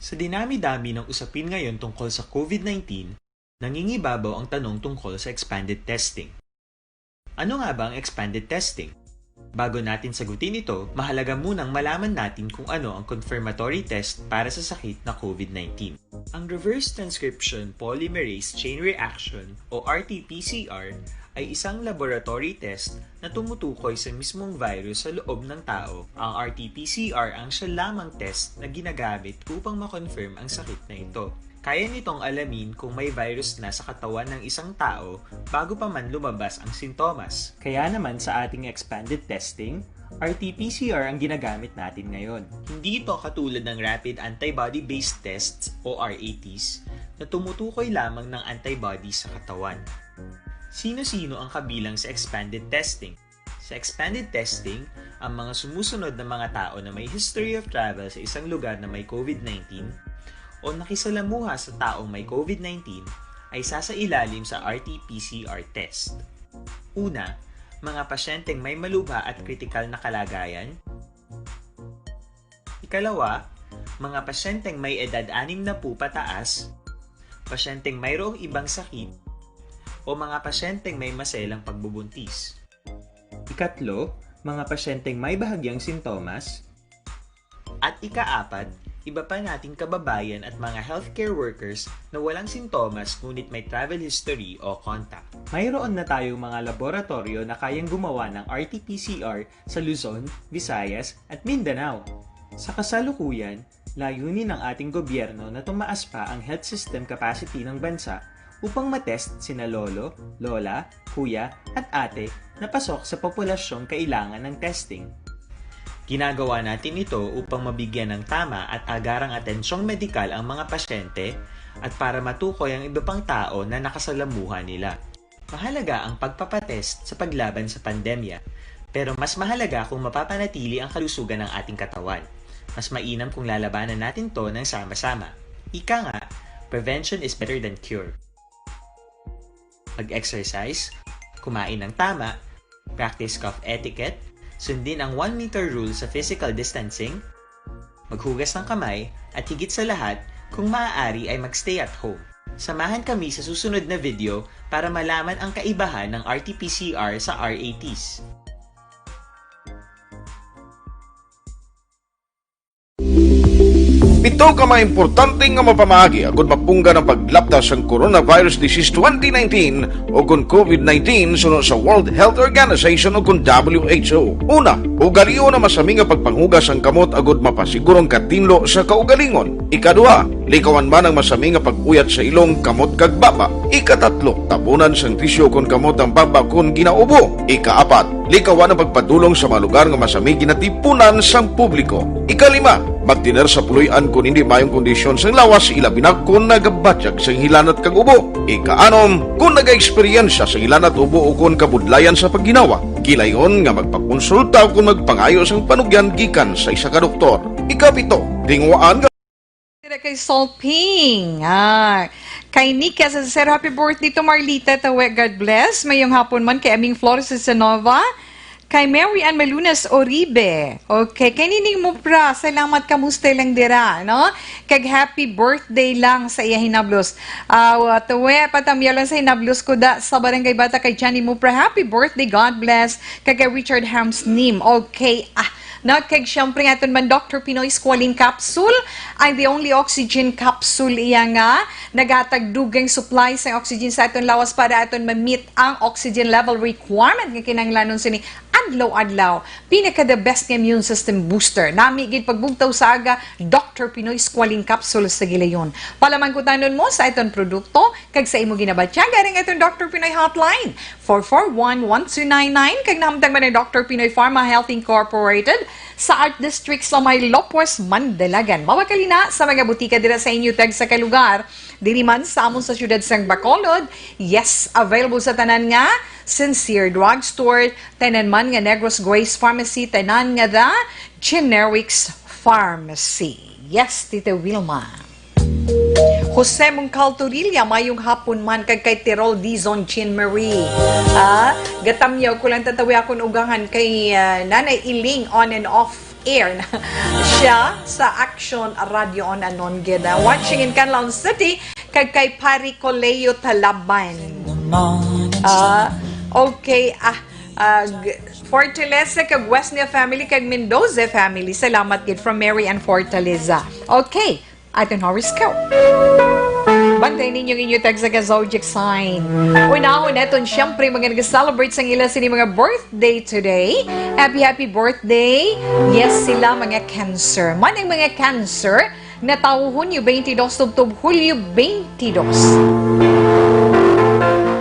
Sa dinami-dami ng usapin ngayon tungkol sa COVID nineteen, nangingibabaw ang tanong tungkol sa expanded testing. Ano nga ba ang expanded testing? Bago natin sagutin ito, mahalaga munang malaman natin kung ano ang confirmatory test para sa sakit na COVID nineteen. Ang reverse transcription polymerase chain reaction o R T P C R ay isang laboratory test na tumutukoy sa mismong virus sa loob ng tao. Ang R T P C R ang siya lamang test na ginagamit upang ma-confirm ang sakit na ito. Kaya nitong alamin kung may virus na sa katawan ng isang tao bago pa man lumabas ang sintomas. Kaya naman sa ating expanded testing, R T P C R ang ginagamit natin ngayon. Hindi ito katulad ng rapid antibody-based tests o R A Ts na tumutukoy lamang ng antibody sa katawan. Sino-sino ang kabilang sa expanded testing? Sa expanded testing, ang mga sumusunod na mga tao na may history of travel sa isang lugar na may COVID nineteen o nakisalamuha sa taong may COVID nineteen ay sasailalim sa R T P C R test. Una, mga pasyenteng may malubha at kritikal na kalagayan. Ikalawa, mga pasyenteng may edad anim na po pataas, pasyenteng mayroong ibang sakit, o mga pasyenteng may maselang pagbubuntis. Ikatlo, mga pasyenteng may bahagyang sintomas. At ikaapat, iba pa nating kababayan at mga healthcare workers na walang sintomas ngunit may travel history o contact. Mayroon na tayong mga laboratoryo na kayang gumawa ng R T P C R sa Luzon, Visayas, at Mindanao. Sa kasalukuyan, layunin ng ating gobyerno na tumaas pa ang health system capacity ng bansa upang matest sina lolo, lola, kuya, at ate na pasok sa populasyong kailangan ng testing. Ginagawa natin ito upang mabigyan ng tama at agarang atensyong medikal ang mga pasyente at para matukoy ang iba pang tao na nakasalamuha nila. Mahalaga ang pagpapatest sa paglaban sa pandemya, pero mas mahalaga kung mapapanatili ang kalusugan ng ating katawan. Mas mainam kung lalabanan natin 'to ng sama-sama. Ika nga, prevention is better than cure. Mag-exercise, kumain ng tama, practice cough etiquette, sundin ang one meter rule sa physical distancing, maghugas ng kamay, at higit sa lahat, kung maaari ay mag-stay at home. Samahan kami sa susunod na video para malaman ang kaibahan ng R T P C R sa R A Ts. Pito ka mga importante nga mapamaagi agud mapunggan ang paglapda sang coronavirus disease twenty nineteen o kon COVID nineteen suno sa World Health Organization o kon W H O. Una, ugalion ang masami nga pagpanghugas sang kamot agud mapasiguro ang katinlo sa kaugalingon. Ikaduha, likawan man ang masami nga pag-uyat sa ilong, kamot kag baba. Ikatatlo, tabunan sang tisyu kon kamot ang baba kon ginaubo. Ikaapat, likawan ang pagpadulong sa mga lugar nga masami ginatipunan sang publiko. Ikalima, magtener sa puloy-an kon hindi maayong kondisyon sang lawas, ilabi na kon nagabatyag sang hilanat kag ubo. Ikaanom, kon nagaeksperyensya sang hilanat, ubo o kon kabudlayan sa pagginawa, gilayon nga magpakonsulta o kon magpangayo sang panugyan gikan sa isa ka doktor. Ikapito, tinguhaan nga Dira kay Solping. Ah, kay Nika sa Sir, happy birthday to Marlita Tawe. God bless. Mayong hapon man kay Aming Flores Casanova. Kay Mary Ann Malunas Oribe. Okay. Kay Nining Mupra, salamat, kamusta lang dira, no? Kag happy birthday lang sa iya hinablos. Ah, Tawe, patamyaw lang sa hinablos ko da sa Barangay Bata kay Johnny Mupra. Happy birthday, God bless. Kag kay Richard Hamsnim. Okay. Ah, No, kag syempre nga aton man Doctor Pinoy Squalene Capsule, ang the only oxygen capsule iya nga naghatag dugang supply sa oxygen sa aton lawas para aton ma-meet ang oxygen level requirement nga kinahanglanon sini adlaw-adlaw. Pinaka the best nga immune system booster. Nami gid pagbugtaw sa aga, Doctor Pinoy Squalene Capsule sa gilayon. Palamangkutanon mo sa aton produkto kag sa imo ginabatyagan ang aton Doctor Pinoy Hotline, four four one, one two nine nine, kag nahamtang man ang Doctor Pinoy Pharma Health Incorporated sa Art District sa may Lopez, Mandalagan. Mawakali na sa mga butika dira sa inyo tag sa kalugar. Diri man sa amon sa siyudad sang Bacolod, yes, available sa tanan nga Sincere Drugstore, tanan man nga Negros Grace Pharmacy, tanan nga The Generics Pharmacy. Yes, Tita Wilma. Jose Mungcal Torilla, mayong hapon man kag kay Tirol Dizon Jean Marie. Ah, gatamyaw ko lang tatawi akon ugangan kay, ah, Nanay Iling on and off air na siya sa Action Radio on Anonggeda. Watching in Canlaon City, kag kay Pari Coleo Talaban. Ah, okay. Ah, ah, g-, Fortaleza kag Wesnia family kag Mendoza family. Salamat gid from Mary Ann Fortaleza. Okay. Aton horoscope. Bantay ninyo ang inyo tag sa ka-zodiac sign. Unahon naton, siyempre, mga nag-celebrate sang ila sini mga birthday today. Happy, happy birthday. Yes, sila mga Cancer. Man ang mga Cancer, natawo Hunyo twenty-two tubtob Hulyo twenty-two.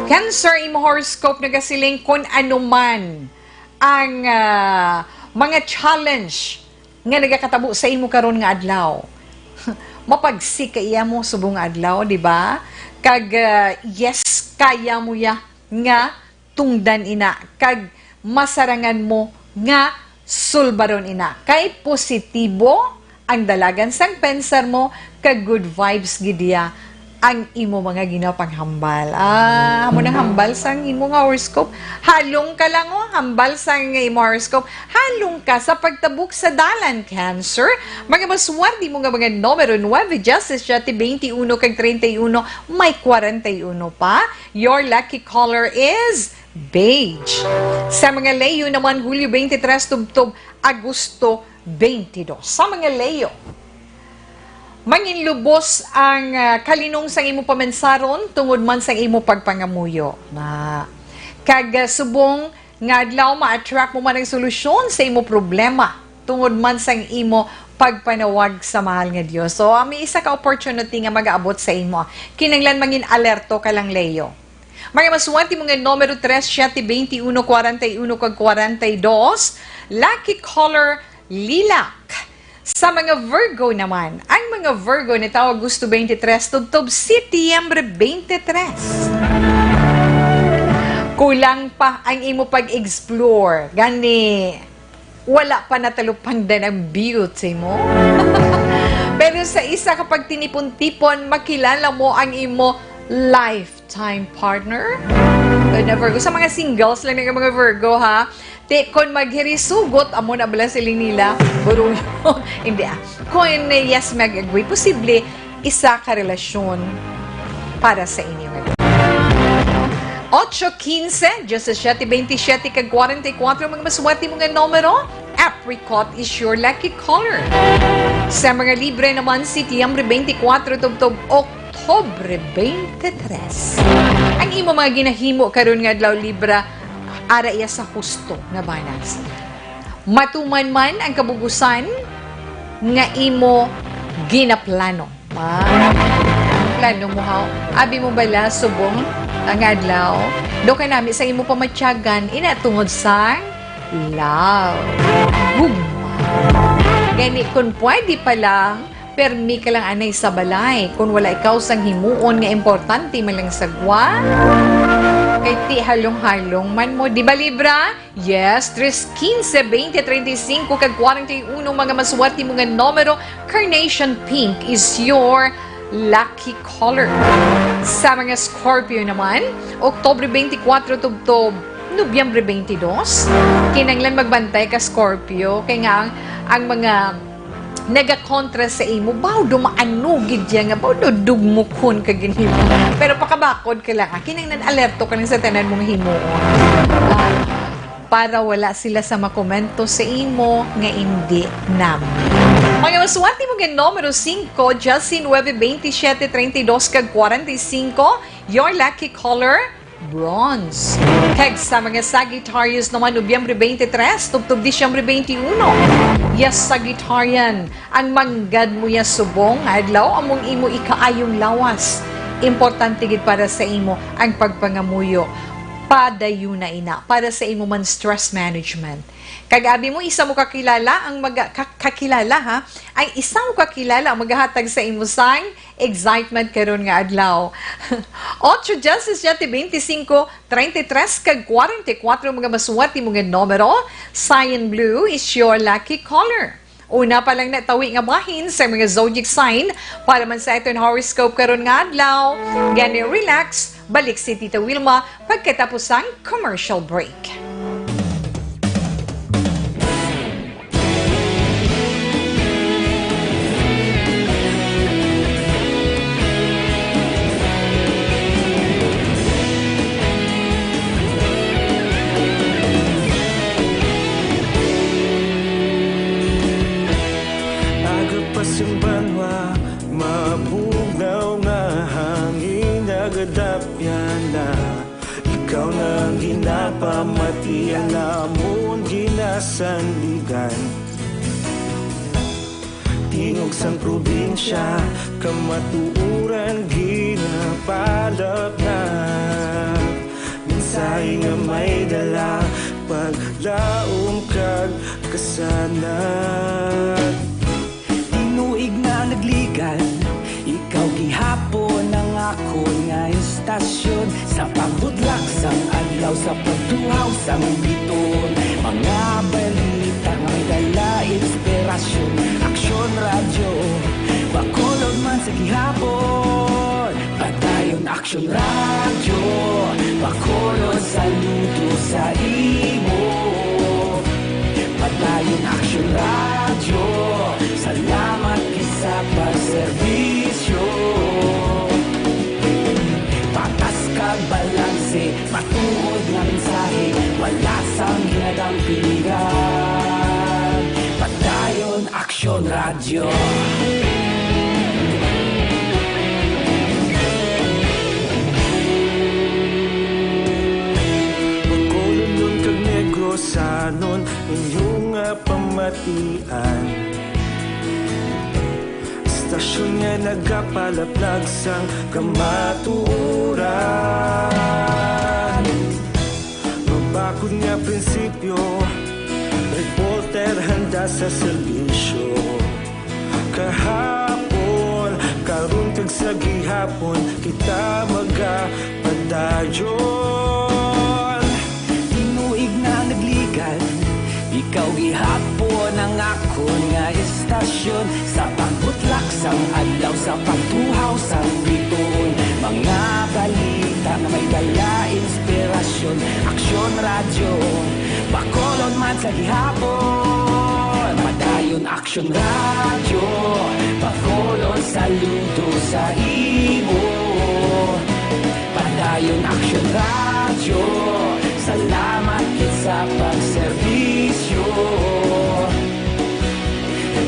Cancer, imo horoscope nagasiling kun ano man ang, ah, mga challenge nga nagakatabo sa imo karon nga adlaw. Mapagsik ka iya mo subong nga adlaw, di ba? Kag, ah, yes, kaya mo ya nga tungdan ina, kag masarangan mo nga sulbaron ina. Kay positibo ang dalagan sang pensar mo, kag good vibes gid iya ang imo mga ginapanghambal. Ah, amo nang hambal sang imo nga horoscope. Halong ka lang, oh, hambal sang imo horoscope. Halong ka sa pagtabok sa dalan, Cancer. Mga maswerte mo nga mga numero, nuebe, diyes, siyete, twenty-uno, kag treinta y uno, may kwarenta y uno pa. Your lucky color is beige. Sa mga Leo naman, Hulyo twenty-three tubtob Agosto twenty-two. Sa mga Leo, manginlubos ang, ah, kalinong sang imo pamansaron tungod man sang imo pagpangamuyo. Na, kag, ah, subong nga adlaw, ma-attract mo man ang solusyon sa imo problema tungod man sang imo pagpanawag sa mahal nga Dios. So, ah, may isa ka opportunity nga mag-aabot sa imo. Kinahanglan mangin alerto ka lang, Leo. Mga maswerte mo nga numero tres, siyete, twenty-uno, kwarenta y uno, kag kwarenta y dos. Lucky color, lilac. Sa mga Virgo naman, ang mga Virgo natawo Agosto twenty-three tubtob Setyembre twenty-three. Kulang pa ang imo pag-explore. Gani, wala pa natalupangdan ang beauty mo. Pero sa isa ka pagtinipon-tipon, makilala mo ang imo lifetime partner. Good na, Virgo. Sa mga singles lang nga mga Virgo, ha? Ti, kon maghirisugot, amo na bala siling nila, burulong. Hindi, ah. Kon, eh, yes, mag-agree, posible, isa ka relasyon para sa inyo nga. Ocho, quince, diyesisiyete, bentisiete, kag kwarenta y kuwatro, mga maswerte mo nga numero, apricot is your lucky color. Sa mga Libra naman, Setyembre twenty-four tubtob Oktobre twenty-three. Ang imo mga ginahimo karon nga adlaw, Libra, ara iya sa husto nga balance. Matuman man ang kabugusan nga imo ginaplano. Ah, plano mo, ha? Abi mo bala, subong ang adlaw? Do ka nami sa imo pamatyagan, ina tungod sa love. Gugma. Gani, kung pwede pa lang, permi ka lang anay sa balay. Kung wala ikaw sang himuon nga importante man lang sa gwa, kay ti halong-halong man mo. Di ba, Libra? Yes, tres, quince, veinte, treinta y cinco, kag kwarenta y uno, mga maswerte mo nga numero, carnation pink is your lucky color. Sa mga Scorpio naman, Oktubre twenty-four tubtob Nobyembre twenty-dos, kinahanglan magbantay ka, Scorpio, kay nga ang, ang mga nagakontra sa imo, baw dumaano gid ya nga, baw dudugmukon ka gid nila. Pero pakabakod ka lang, ah. Kinahanglan alerto ka lang sa tanan mong himuon. Ah, para wala sila sa makomento sa imo nga indi nami. Mga maswerte mo nga numero singko, Justin, nuebe, bentisiete, treinta y dos, kag kwarenta y cinco. Your lucky color, bronze. Kag sa mga Sagittarius naman, Nobyembre twenty-three, tubtob Disyembre twenty-one. Yes, Sagittarian, ang manggad mo ya subong nga adlaw among imo ikaayong lawas. Importante gid para sa imo ang pagpangamuyo. Padayon na ina para sa imo man stress management. Kag abi mo, isa mo kakilala ang maga-, ka-, kakilala, ha? Ang isa mo kakilala ang magahatag sa imo sang excitement karon nga adlaw. Otso, diyes, siyete, bente singko, treinta y tres, kag kwarenta y kuwatro mga maswerte mo nga numero. Cyan Blue is your lucky color. Una pa lang natawi nga bahin sa mga zodiac sign para man sa aton horoscope karon nga adlaw. Gani, relax. Balik si Tita Wilma pagkatapos sang commercial break. Aga pa sing banwa, mabugnaw nga hangin nagadapyan na. Ikaw na ang ginapamatian namon, ginasandigan. Tingog sang probinsya, kamatuoran ginapalapnat. Mensahe nga may dala, paglaom kag kasanag. Tinuig nga nagligan, ikaw gihapon ang akon nga istasyon. Sa pagbutlak sang adlaw, sa pagtuhaw sang biton, mga balita nga may dala inspirasyon. Aksyon Radyo, Bacolod man sa gihapon. Padayon Aksyon Radyo, Bacolod, saludo sa imo. Padayon Aksyon Radyo, salamat gid sa pagserbisyo. Patas kag balanse, matuod nga mensahe, wala sang ginadampigan. Padayon Aksyon Radyo. Bacolodnon kag Negrosanon, inyo nga pamatian. Istasyon nga nagapalaplag sang kamatuoran. Mabakod nga prinsipyo, reporter handa sa serbisyo. Kahapon, karon kag sa gihapon, kita magapadayon. Tinuig nga nagligan, ikaw gihapon ang akon nga istasyon. Sa pagbutlak sang adlaw, sa pagtuhaw sang biton, mga balita nga may dala inspirasyon. Aksyon Radyo, Bacolod man sa gihapon. Padayon Aksyon Radyo, Bacolod, saludo sa imo. Padayon Aksyon Radyo, salamat gid sa pagserbisyo.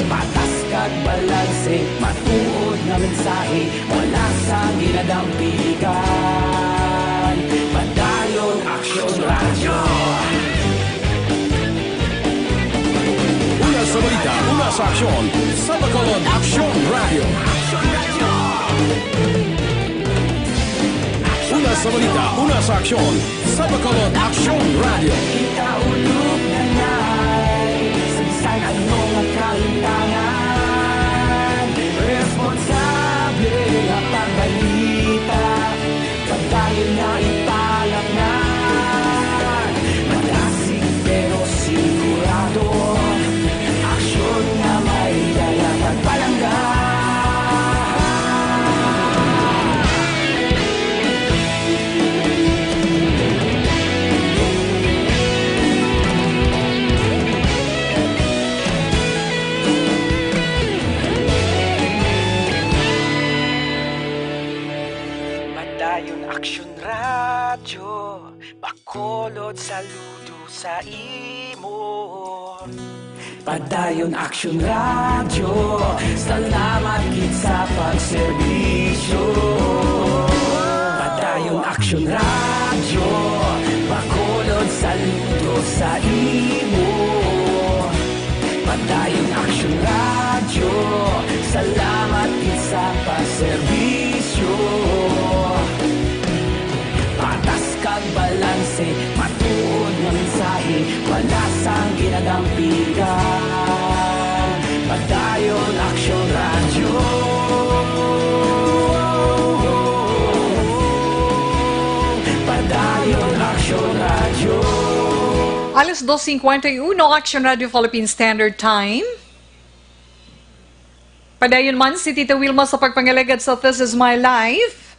Patas kag balanse, matuod nga mensahe, wala sang ginadampigan. Padayon Aksyon Radyo. Una sa balita, una sa aksyon, sa Bacolod Aksyon Radyo. Una sa balita, una sa aksyon, sa Bacolod Aksyon Radyo. Kita ulog na ngay, sa bisan ano nga kalimtangan, responsable nga pagbalita, padayon na ipalapngan. Madasig pero sigurado, aksyon nga may dala pagpalangga. Padayon Aksyon Radyo, Bacolod, saludo sa imo. Padayon Aksyon Radyo, salamat gid sa pagserbisyo. Padayon Aksyon Aksyon Radyo, bakulod saludo sa imo. Padayon Aksyon Radyo, salamat gid sa paserbisyo. Patas kag balanse, matuod nga mensahe, wala sang ginadampigan. Padayon Aksyon Radyo. Padayon Aksyon Radyo. Alas dos cincuenta y uno, Action Radio Philippine Standard Time. Padayon man si Tita Wilma sa pagpangalagad sa This Is My Life.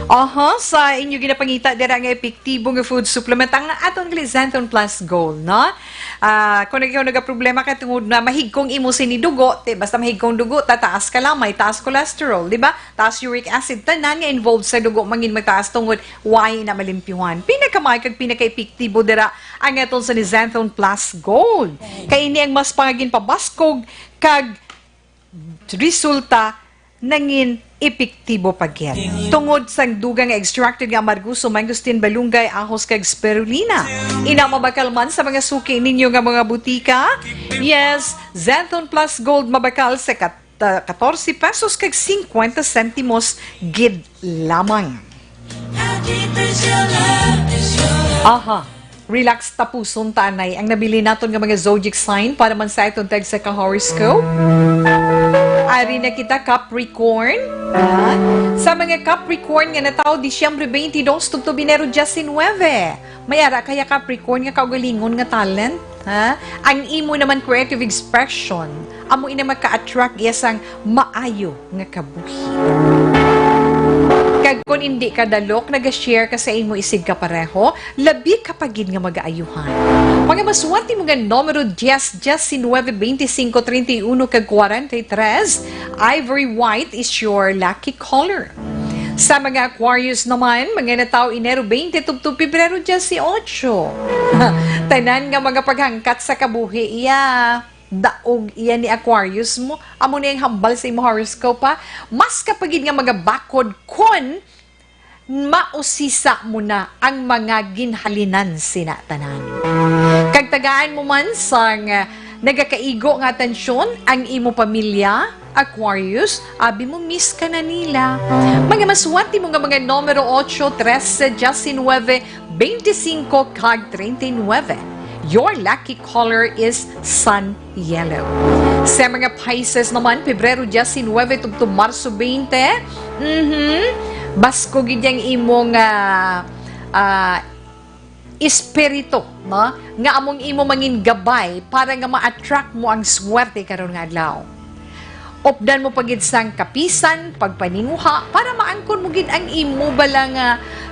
Aha, sa inyo ginapangita dira nga epektibo nga food supplement ang aton Glizanthone Plus Gold, no? Ah, kung ikaw nagaproblema ka tungod na mahigkong imo sini dugo, te, basta mahigkong dugo, tataas ka lamay, taas cholesterol, di ba? Taas uric acid, tanan nga involved sa dugo mangin mataas tungod way na malimpyuhan. Pinakamay kag pinakaepektibo dira ang aton sa Glizanthone Plus Gold. Kay ini ang mas pangagin pabaskog kag resulta nangin epektibo pa gid. Tungod sang dugang nga extracted nga amargoso, mangosteen, balunggay, ahos, kag spirulina. Ina mabakal man sa mga suki ninyo nga mga butika. Yes, Xanthone Plus Gold mabakal sa kat-, ah, katorse pesos kag cincuenta sentimos gid lamang. Aha. Relax, tapuson ta anay ang nabilin naton nga mga zodiac sign para man sa aton tagsa ka horoscope. Ari na kita, Capricorn. Ha? Sa mga Capricorn nga natawo Disyembre twenty-two tubtob Enero diecinuebe, may ara kaya Capricorn nga kaugalingon nga talent, ha? Ang imo naman creative expression amo ina maka-attract iya sang maayo nga kabuhi. Kag kon indi ka dalok, naga-share ka sa imo isigkapareho, labi ka pa gid nga magaayuhan. Mga masuwat nimo nga numero dies, diecinuebe, veinticinco, treinta y uno, kag cuarenta y tres, ivory white is your lucky color. Sa mga Aquarius naman, mga natawo Enero twenty tubtob Pebrero dieciocho. Tanan nga mga paghangkat sa kabuhi iya. Daog iya ni Aquarius mo. Amo ni ang hambal sa imo horoscope, ha? Mas ka pa gid nga magabakod kon mausisa mo na ang mga ginhalinan sina tanan. Kag tagaan mo man sang, ah, nagakaigo nga atensyon ang imo pamilya, Aquarius, abi mo miss ka na nila. Mga masuwat nimo nga mga numero ocho, trese, diecinuebe, veinticinco, kag treinta y nueve. Your lucky color is sun yellow. Sa mga Pisces naman, Pebrero diecinuebe tubtob Marso twenty, mhm, baskog gid ang imong, ah, ah, espiritu, no? Nga among imo mangin gabay para nga ma-attract mo ang swerte karon nga adlaw. Updan mo pa gid sang kapisan, pagpaninguha, para maangkon mo gid ang imo bala nga,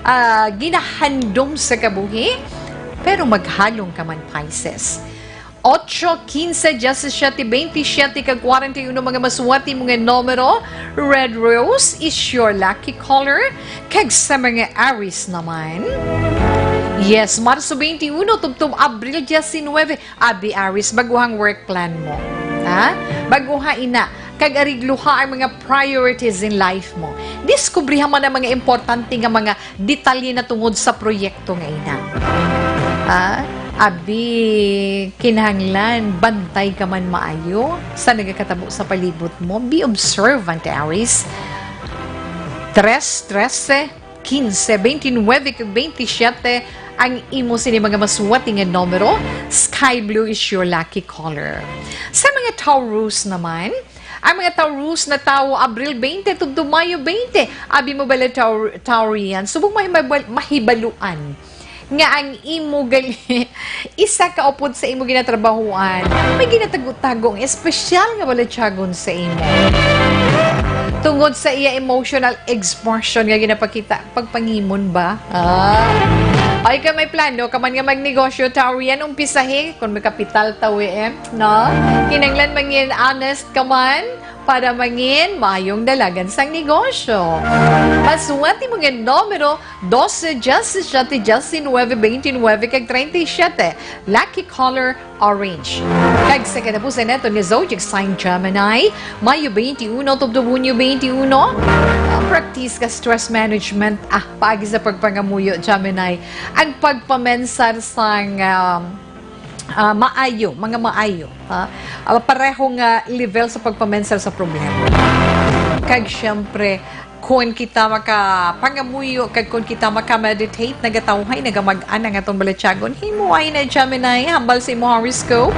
ah, ginahandom sa kabuhi. Pero maghalong ka man, Pisces. Ocho, quince, diecisiete, veintisiete, kag cuarenta y uno, mga masuwat nimo nga numero. Red Rose is your lucky color. Kag sa mga Aries naman, yes, Marso twenty-uno tubtob Abril diecinuebe, abi Aries, baguhang work plan mo. Ha? Baguha ina, kag arigluha ang mga priorities in life mo. Diskubriha man ang mga importante nga mga detalye na tungod sa proyekto nga ina. Ah, abi, kinahanglan, bantay ka man maayo sa nagakatabo sa palibot mo. Be observant, Aries. Tres, trese, quince, veintinuebe, kag veintisiete ang imo sini mga masuwat nga numero. Sky blue is your lucky color. Sa mga Taurus naman, ang mga Taurus natawo Abril twenty tubtob Mayo twenty. Abi mo bala, Taur-, Taurian, subong mahibal-, mahibaluan nga ang imo gali, isa ka upod sa imo ginatrabahuan, may ginatago-tago nga espesyal nga balatyagon sa imo. Tungod sa iya emotional expression nga ginapakita, pagpangimon ba? Ah. Ay, ka may plano ka man nga magnegosyo, Taurian, umpisahi kung may kapital, tawi, eh, no? Kinahanglan mangin honest ka man para mangin maayong dalagan sang negosyo. Masuwat nimo nga numero, doce, diecisiete, diecinuebe, veintinuebe, kag treinta y siete. Lucky color, orange. Kag sa katapusan naton nga zodiac sign, Gemini, Mayo twenty-uno tubtob Hunyo twenty-uno. Practice ka stress management, ah, paagi sa pagpangamuyo, Gemini. Ang pagpamensar sang, um, ah, maayo, mga maayo, ha? Ah, pareho nga level sa pagpamensar sa problema. Kag siyempre, kung kita makapangamuyo, kag kung kita maka-meditate, nagatawhay, nagamag-an ang atong balatyagon. Himuay na, Gemini, hambal sa imong horoscope.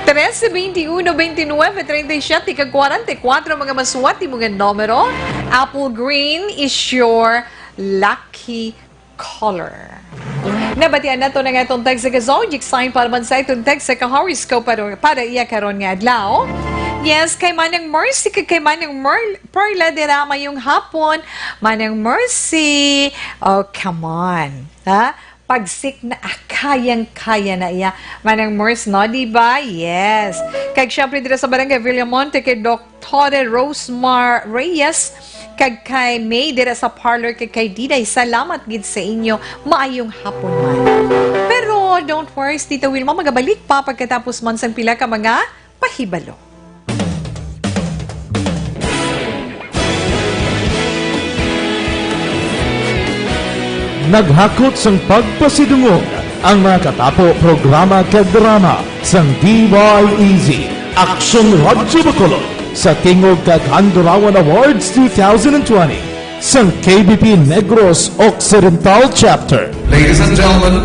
Trese, veintiuno, veintinuebe, treinta y siete, kag kwarenta y kuwatro, mga masuwat imo nga numero. Apple green is your lucky color. Nabatian nato na nga atong tagsa ka zodiac sign para man sa itong tagsa ka horoscope para, para iya karon nga adlaw. Yes, kay Manang Mercy, kay, kay Manang Mer-, Perla, dira, mayong hapon. Manang Mercy, oh, come on. Ha? Pagsik na, ah, kayang-kaya na iya. Manang Mercy, no? Di ba? Yes. Kag syempre, dira sa Barangay Villamonte, kay Doktore Rosemar Reyes, kag kay May, dira sa parlor, kag kay Diday. Salamat gid sa inyo. Maayong hapon man. Pero don't worry, si Tita Wilma magabalik pa pagkatapos man sang pila ka mga pahibalo. Naghakot sang pagpasidungog ang mga katapo, programa kag drama sang D Y E Z, Aksyon Radyo Bacolod, sa Tingog kag Handurawan Awards two thousand twenty sang K B P Negros Occidental Chapter. Ladies and gentlemen,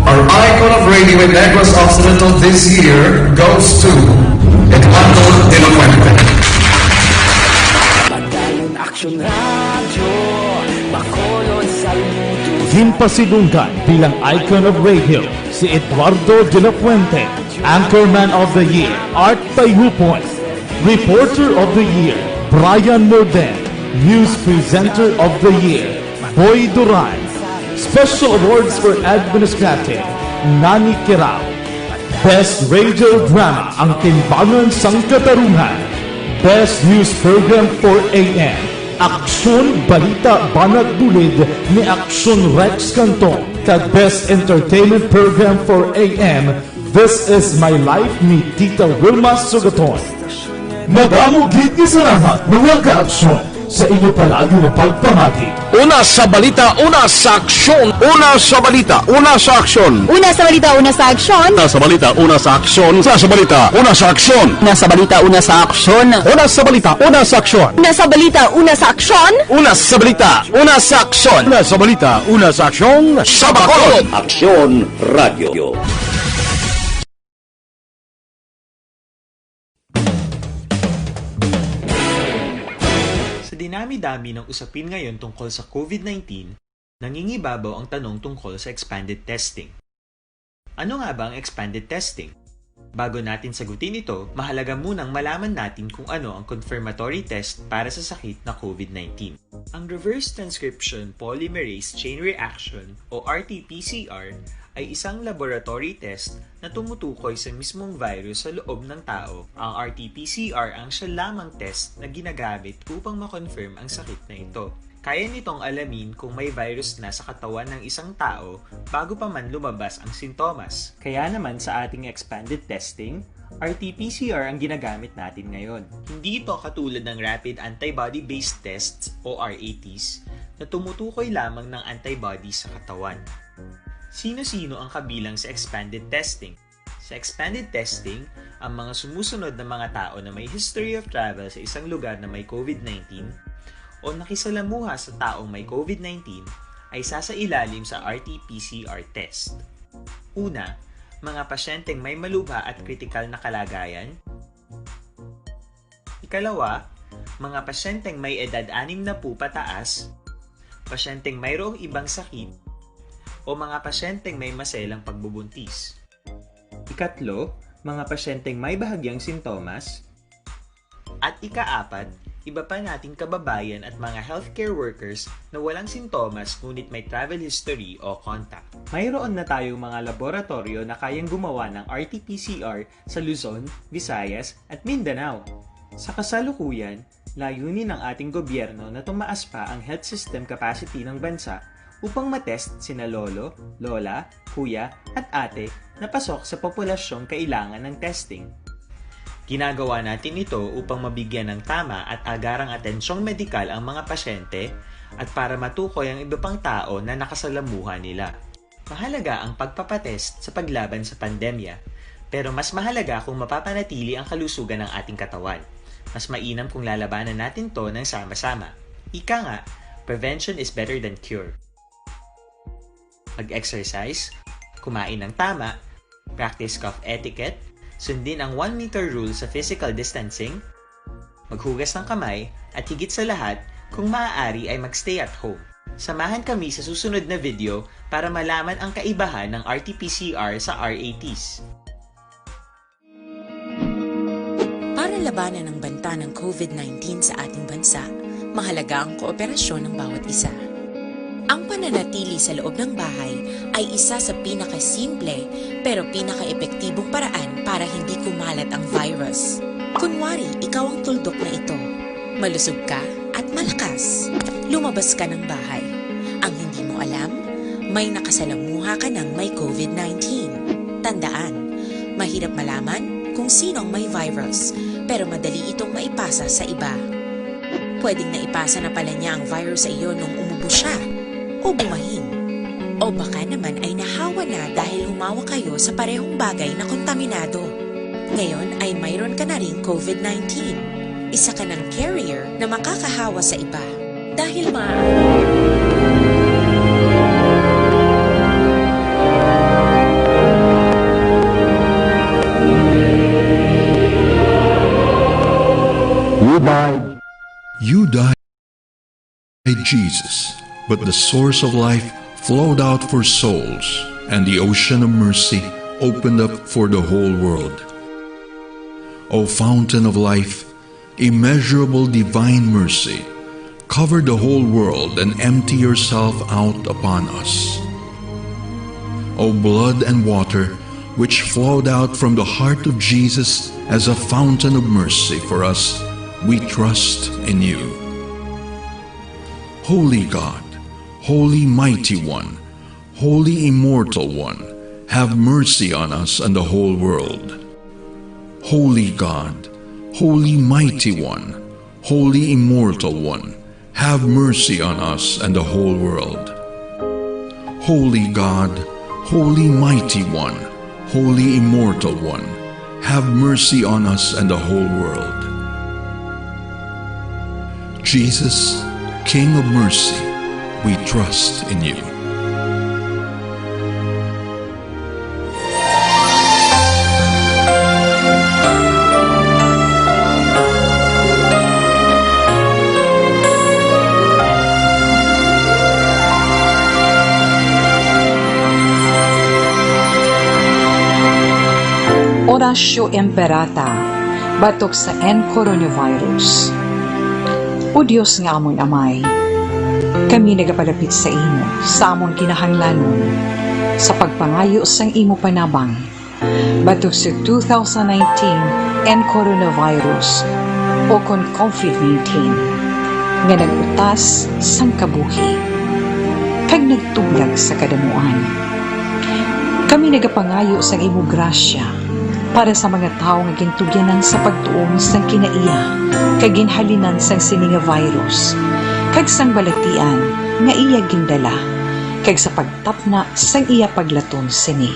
our icon of radio in Negros Occidental this year goes to Eduardo de la Fuente. Madalon Aksyon Radyo, Bacolod, saludo. Ginpasidunggan bilang icon of radio si Eduardo de la Fuente, Anchorman of the Year, Art Tayupon, Reporter of the Year, Brian Morden, News Presenter of the Year, Boy Duran, Special Awards for Administrative, Nani Kirao, Best Radio Drama, Ang Timbangan sang Katarungan, Best News Program for A M, Aksyon Balita Banat Bulid ni Aksyon Rex Canton, kag Best Entertainment Program for A M, This Is My Life ni Tita Wilma Sugaton. Madamo gid nga salamat, mga kaaksyon, sa inyo palagi nga pagpamati. Una sa balita, una sa aksyon. Una sa balita, una sa aksyon. Una sa balita, una sa aksyon. Una sa balita, una sa aksyon. Una sa balita, una sa aksyon. Una sa balita, una sa aksyon. Una sa balita, una sa aksyon. Una sa balita, una sa aksyon. Una sa balita, una sa aksyon. Una sa balita, una sa aksyon. Sa Bacolod. Aksyon Radio. Sa dinami-dami ng usapin ngayon tungkol sa COVID nineteen, nangingibabaw ang tanong tungkol sa expanded testing. Ano nga ba ang expanded testing? Bago natin sagutin ito, mahalaga munang malaman natin kung ano ang confirmatory test para sa sakit na COVID nineteen. Ang reverse transcription polymerase chain reaction o R T P C R ay isang laboratory test na tumutukoy sa mismong virus sa loob ng tao. Ang R T P C R ang siya lamang test na ginagamit upang ma-confirm ang sakit na ito. Kaya nitong alamin kung may virus na sa katawan ng isang tao bago pa man lumabas ang sintomas. Kaya naman sa ating expanded testing, R T P C R ang ginagamit natin ngayon. Hindi ito katulad ng rapid antibody-based tests o R A Ts na tumutukoy lamang ng antibodies sa katawan. Sino-sino ang kabilang sa expanded testing? Sa expanded testing, ang mga sumusunod na mga tao na may history of travel sa isang lugar na may COVID nineteen o nakisalamuha sa taong may COVID nineteen ay sasailalim sa R T P C R test. Una, mga pasyenteng may malubha at kritikal na kalagayan. Ikalawa, mga pasyenteng may edad anim na pupataas, pasyenteng mayroong ibang sakit, o mga pasyenteng may maselang pagbubuntis. Ikatlo, mga pasyenteng may bahagyang sintomas. At ikaapat, iba pa nating kababayan at mga healthcare workers na walang sintomas ngunit may travel history o contact. Mayroon na tayong mga laboratoryo na kayang gumawa ng R T P C R sa Luzon, Visayas, at Mindanao. Sa kasalukuyan, layunin ng ating gobyerno na tumaas pa ang health system capacity ng bansa upang matest sina lolo, lola, kuya, at ate na pasok sa populasyong kailangan ng testing. Ginagawa natin ito upang mabigyan ng tama at agarang atensyong medikal ang mga pasyente at para matukoy ang iba pang tao na nakasalamuha nila. Mahalaga ang pagpapatest sa paglaban sa pandemya, pero mas mahalaga kung mapapanatili ang kalusugan ng ating katawan. Mas mainam kung lalabanan natin 'to ng sama-sama. Ika nga, prevention is better than cure. Mag-exercise, kumain ng tama, practice cough etiquette, sundin ang one meter rule sa physical distancing, maghugas ng kamay, at higit sa lahat, kung maaari ay mag-stay at home. Samahan kami sa susunod na video para malaman ang kaibahan ng R T P C R sa R A Ts. Para labanan ang banta ng COVID nineteen sa ating bansa, mahalaga ang kooperasyon ng bawat isa. Ang pananatili sa loob ng bahay ay isa sa pinakasimple pero pinakaepektibong paraan para hindi kumalat ang virus. Kunwari, ikaw ang tuldok na ito. Malusog ka at malakas. Lumabas ka ng bahay. Ang hindi mo alam, may nakasalamuha ka ng may COVID nineteen. Tandaan, mahirap malaman kung sino ang may virus, pero madali itong maipasa sa iba. Pwedeng naipasa na pala niya ang virus sa iyo nung umubo siya, o bumahin. O baka naman ay nahawa na dahil humawa kayo sa parehong bagay na kontaminado. Ngayon ay mayroon ka na ring COVID nineteen. Isa ka ng carrier na makakahawa sa iba. Dahil ma- You died. You died, Jesus, but the source of life flowed out for souls, and the ocean of mercy opened up for the whole world. O fountain of life, immeasurable divine mercy, cover the whole world and empty yourself out upon us. O blood and water, which flowed out from the heart of Jesus as a fountain of mercy for us, we trust in you. Holy God, Holy Mighty One, Holy Immortal One, have mercy on us and the whole world. Holy God, Holy Mighty One, Holy Immortal One, have mercy on us and the whole world. Holy God, Holy Mighty One, Holy Immortal One, have mercy on us and the whole world. Jesus, King of mercy, we trust in you. Oratio Imperata, batok sa N coronavirus. O Dios nga amon Amay, kami nagapalapit sa imo sa amon kinahanglanon sa pagpangayo sang imo panabang batok sa two thousand nineteen N coronavirus, o kon COVID nineteen, nga nag-utas sang kabuhi kag nagtublag sa kadamuan. Kami nagapangayo sang imo grasya para sa mga tawo nga gintugyanan sa pagtuon sang kinaiya kag ginhalinan sang sini nga virus, kag sang balatian nga iya gindala, kag sa pagtapna sang iya paglaton sini.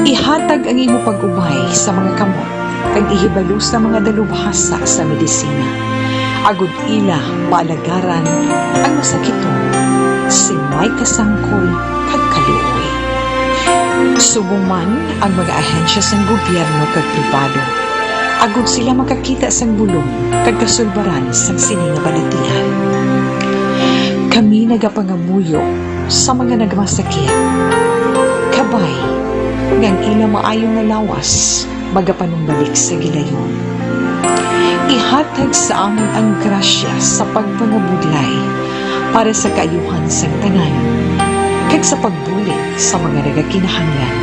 Ihatag ang imo pag-ubay sa mga kamot, kag ihibalo sa mga dalubhasa sa medisina, agod ila maalagaran ang masakiton sing may kasangkol kag kaluoy. Subong man ang mga ahensya sang gobyerno kag pribado, agod sila makakita sang bulong kag kasulbaran sang sini nga balatian. Kami nagapangamuyo sa mga nagmasakit, kabay nga ang ila maayo nga lawas magapanumbalik sa gilayon. Ihatag sa amon ang grasya sa pagpangabudlay para sa kaayuhan sang tanan, kag sa pagbulig sa mga nagakinahanglan.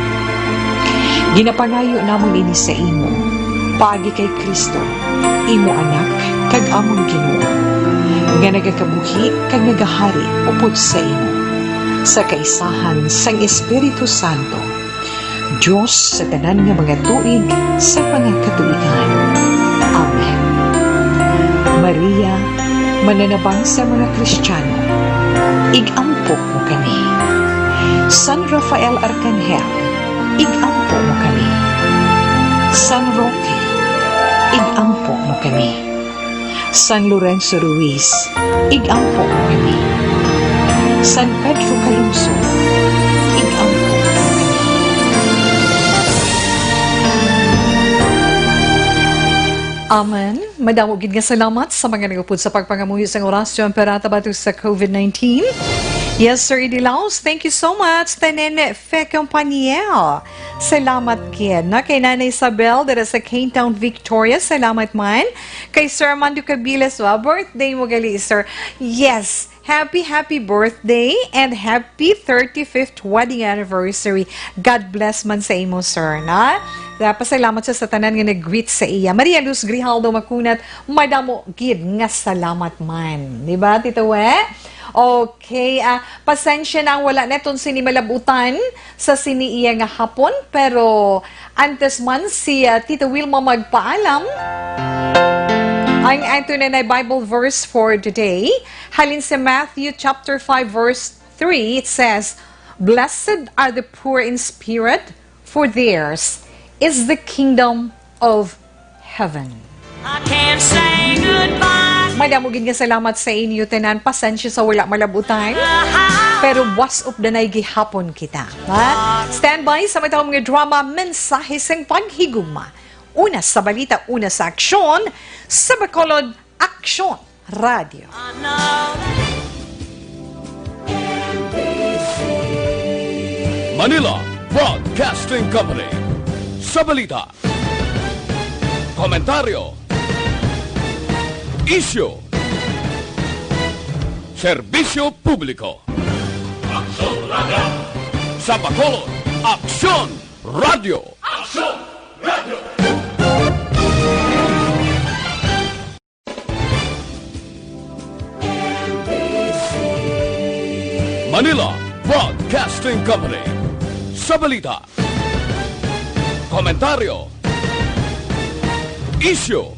Ginapangayo namon ini sa imo, paagi kay Cristo, imo Anak, kag amon Ginoo, nga nagakabuhi kag nagahari upod sa imo, sa kaisahan sang Espiritu Santo, Dios sa tanan nga mga tuig sa mga katuigan. Amen. Maria, mananabang sa mga Kristiyano, ig-ampo mo kami. San Rafael Arcangel, ig-ampo mo kami. San Roque, ig-ampo mo kami. San Lorenzo Ruiz, ig-ampo mo kami. San Pedro Calungsod, ig-ampo mo kami. Amen. Madamo gid nga salamat sa mga nagupod sa pagpangamuyo sang orasyon perata batok sa COVID nineteen. Yes, Sir Eddie Laos, thank you so much. Tanan Fe Companiel. Salamat gid, no? Kay Nanay Isabel, dira sa Cane Town, Victoria. Salamat man. Kay Sir Armando Cabiles, wa, birthday mo gali, sir. Yes, happy, happy birthday and happy thirty-fifth wedding anniversary. God bless man sa imo, sir, na? Pasalamat siya sa tanan nga nag-greet sa iya. Maria Luz Grijaldo Macunat, madamo gid nga salamat man. Di ba, Tito We? Okay, ah, pasensya na ang wala neton sini malabutan sa sini iya nga hapon, pero antes man si, ah, Tita Wilma magpaalam, ang aton na Bible verse for today, halin sa Matthew chapter five, verse three, it says, "Blessed are the poor in spirit, for theirs is the kingdom of heaven." I can't say goodbye. Madamo gid nga salamat sa inyo tanan. Pasensya sa wala malabutan. Pero was up danay gihapon kita. Ha? Standby sa matawag nga drama, Mensahe sang Paghigugma. Una sa balita, una sa aksyon, sa Bacolod, Aksyon Radio. Manila Broadcasting Company. Sa balita, komentaryo, isyu, serbisyo publiko. Aksyon Radio. Sa Bacolod, Aksyon Radio. Aksyon Radio. Manila Broadcasting Company. Sa balita, komentaryo, isyu,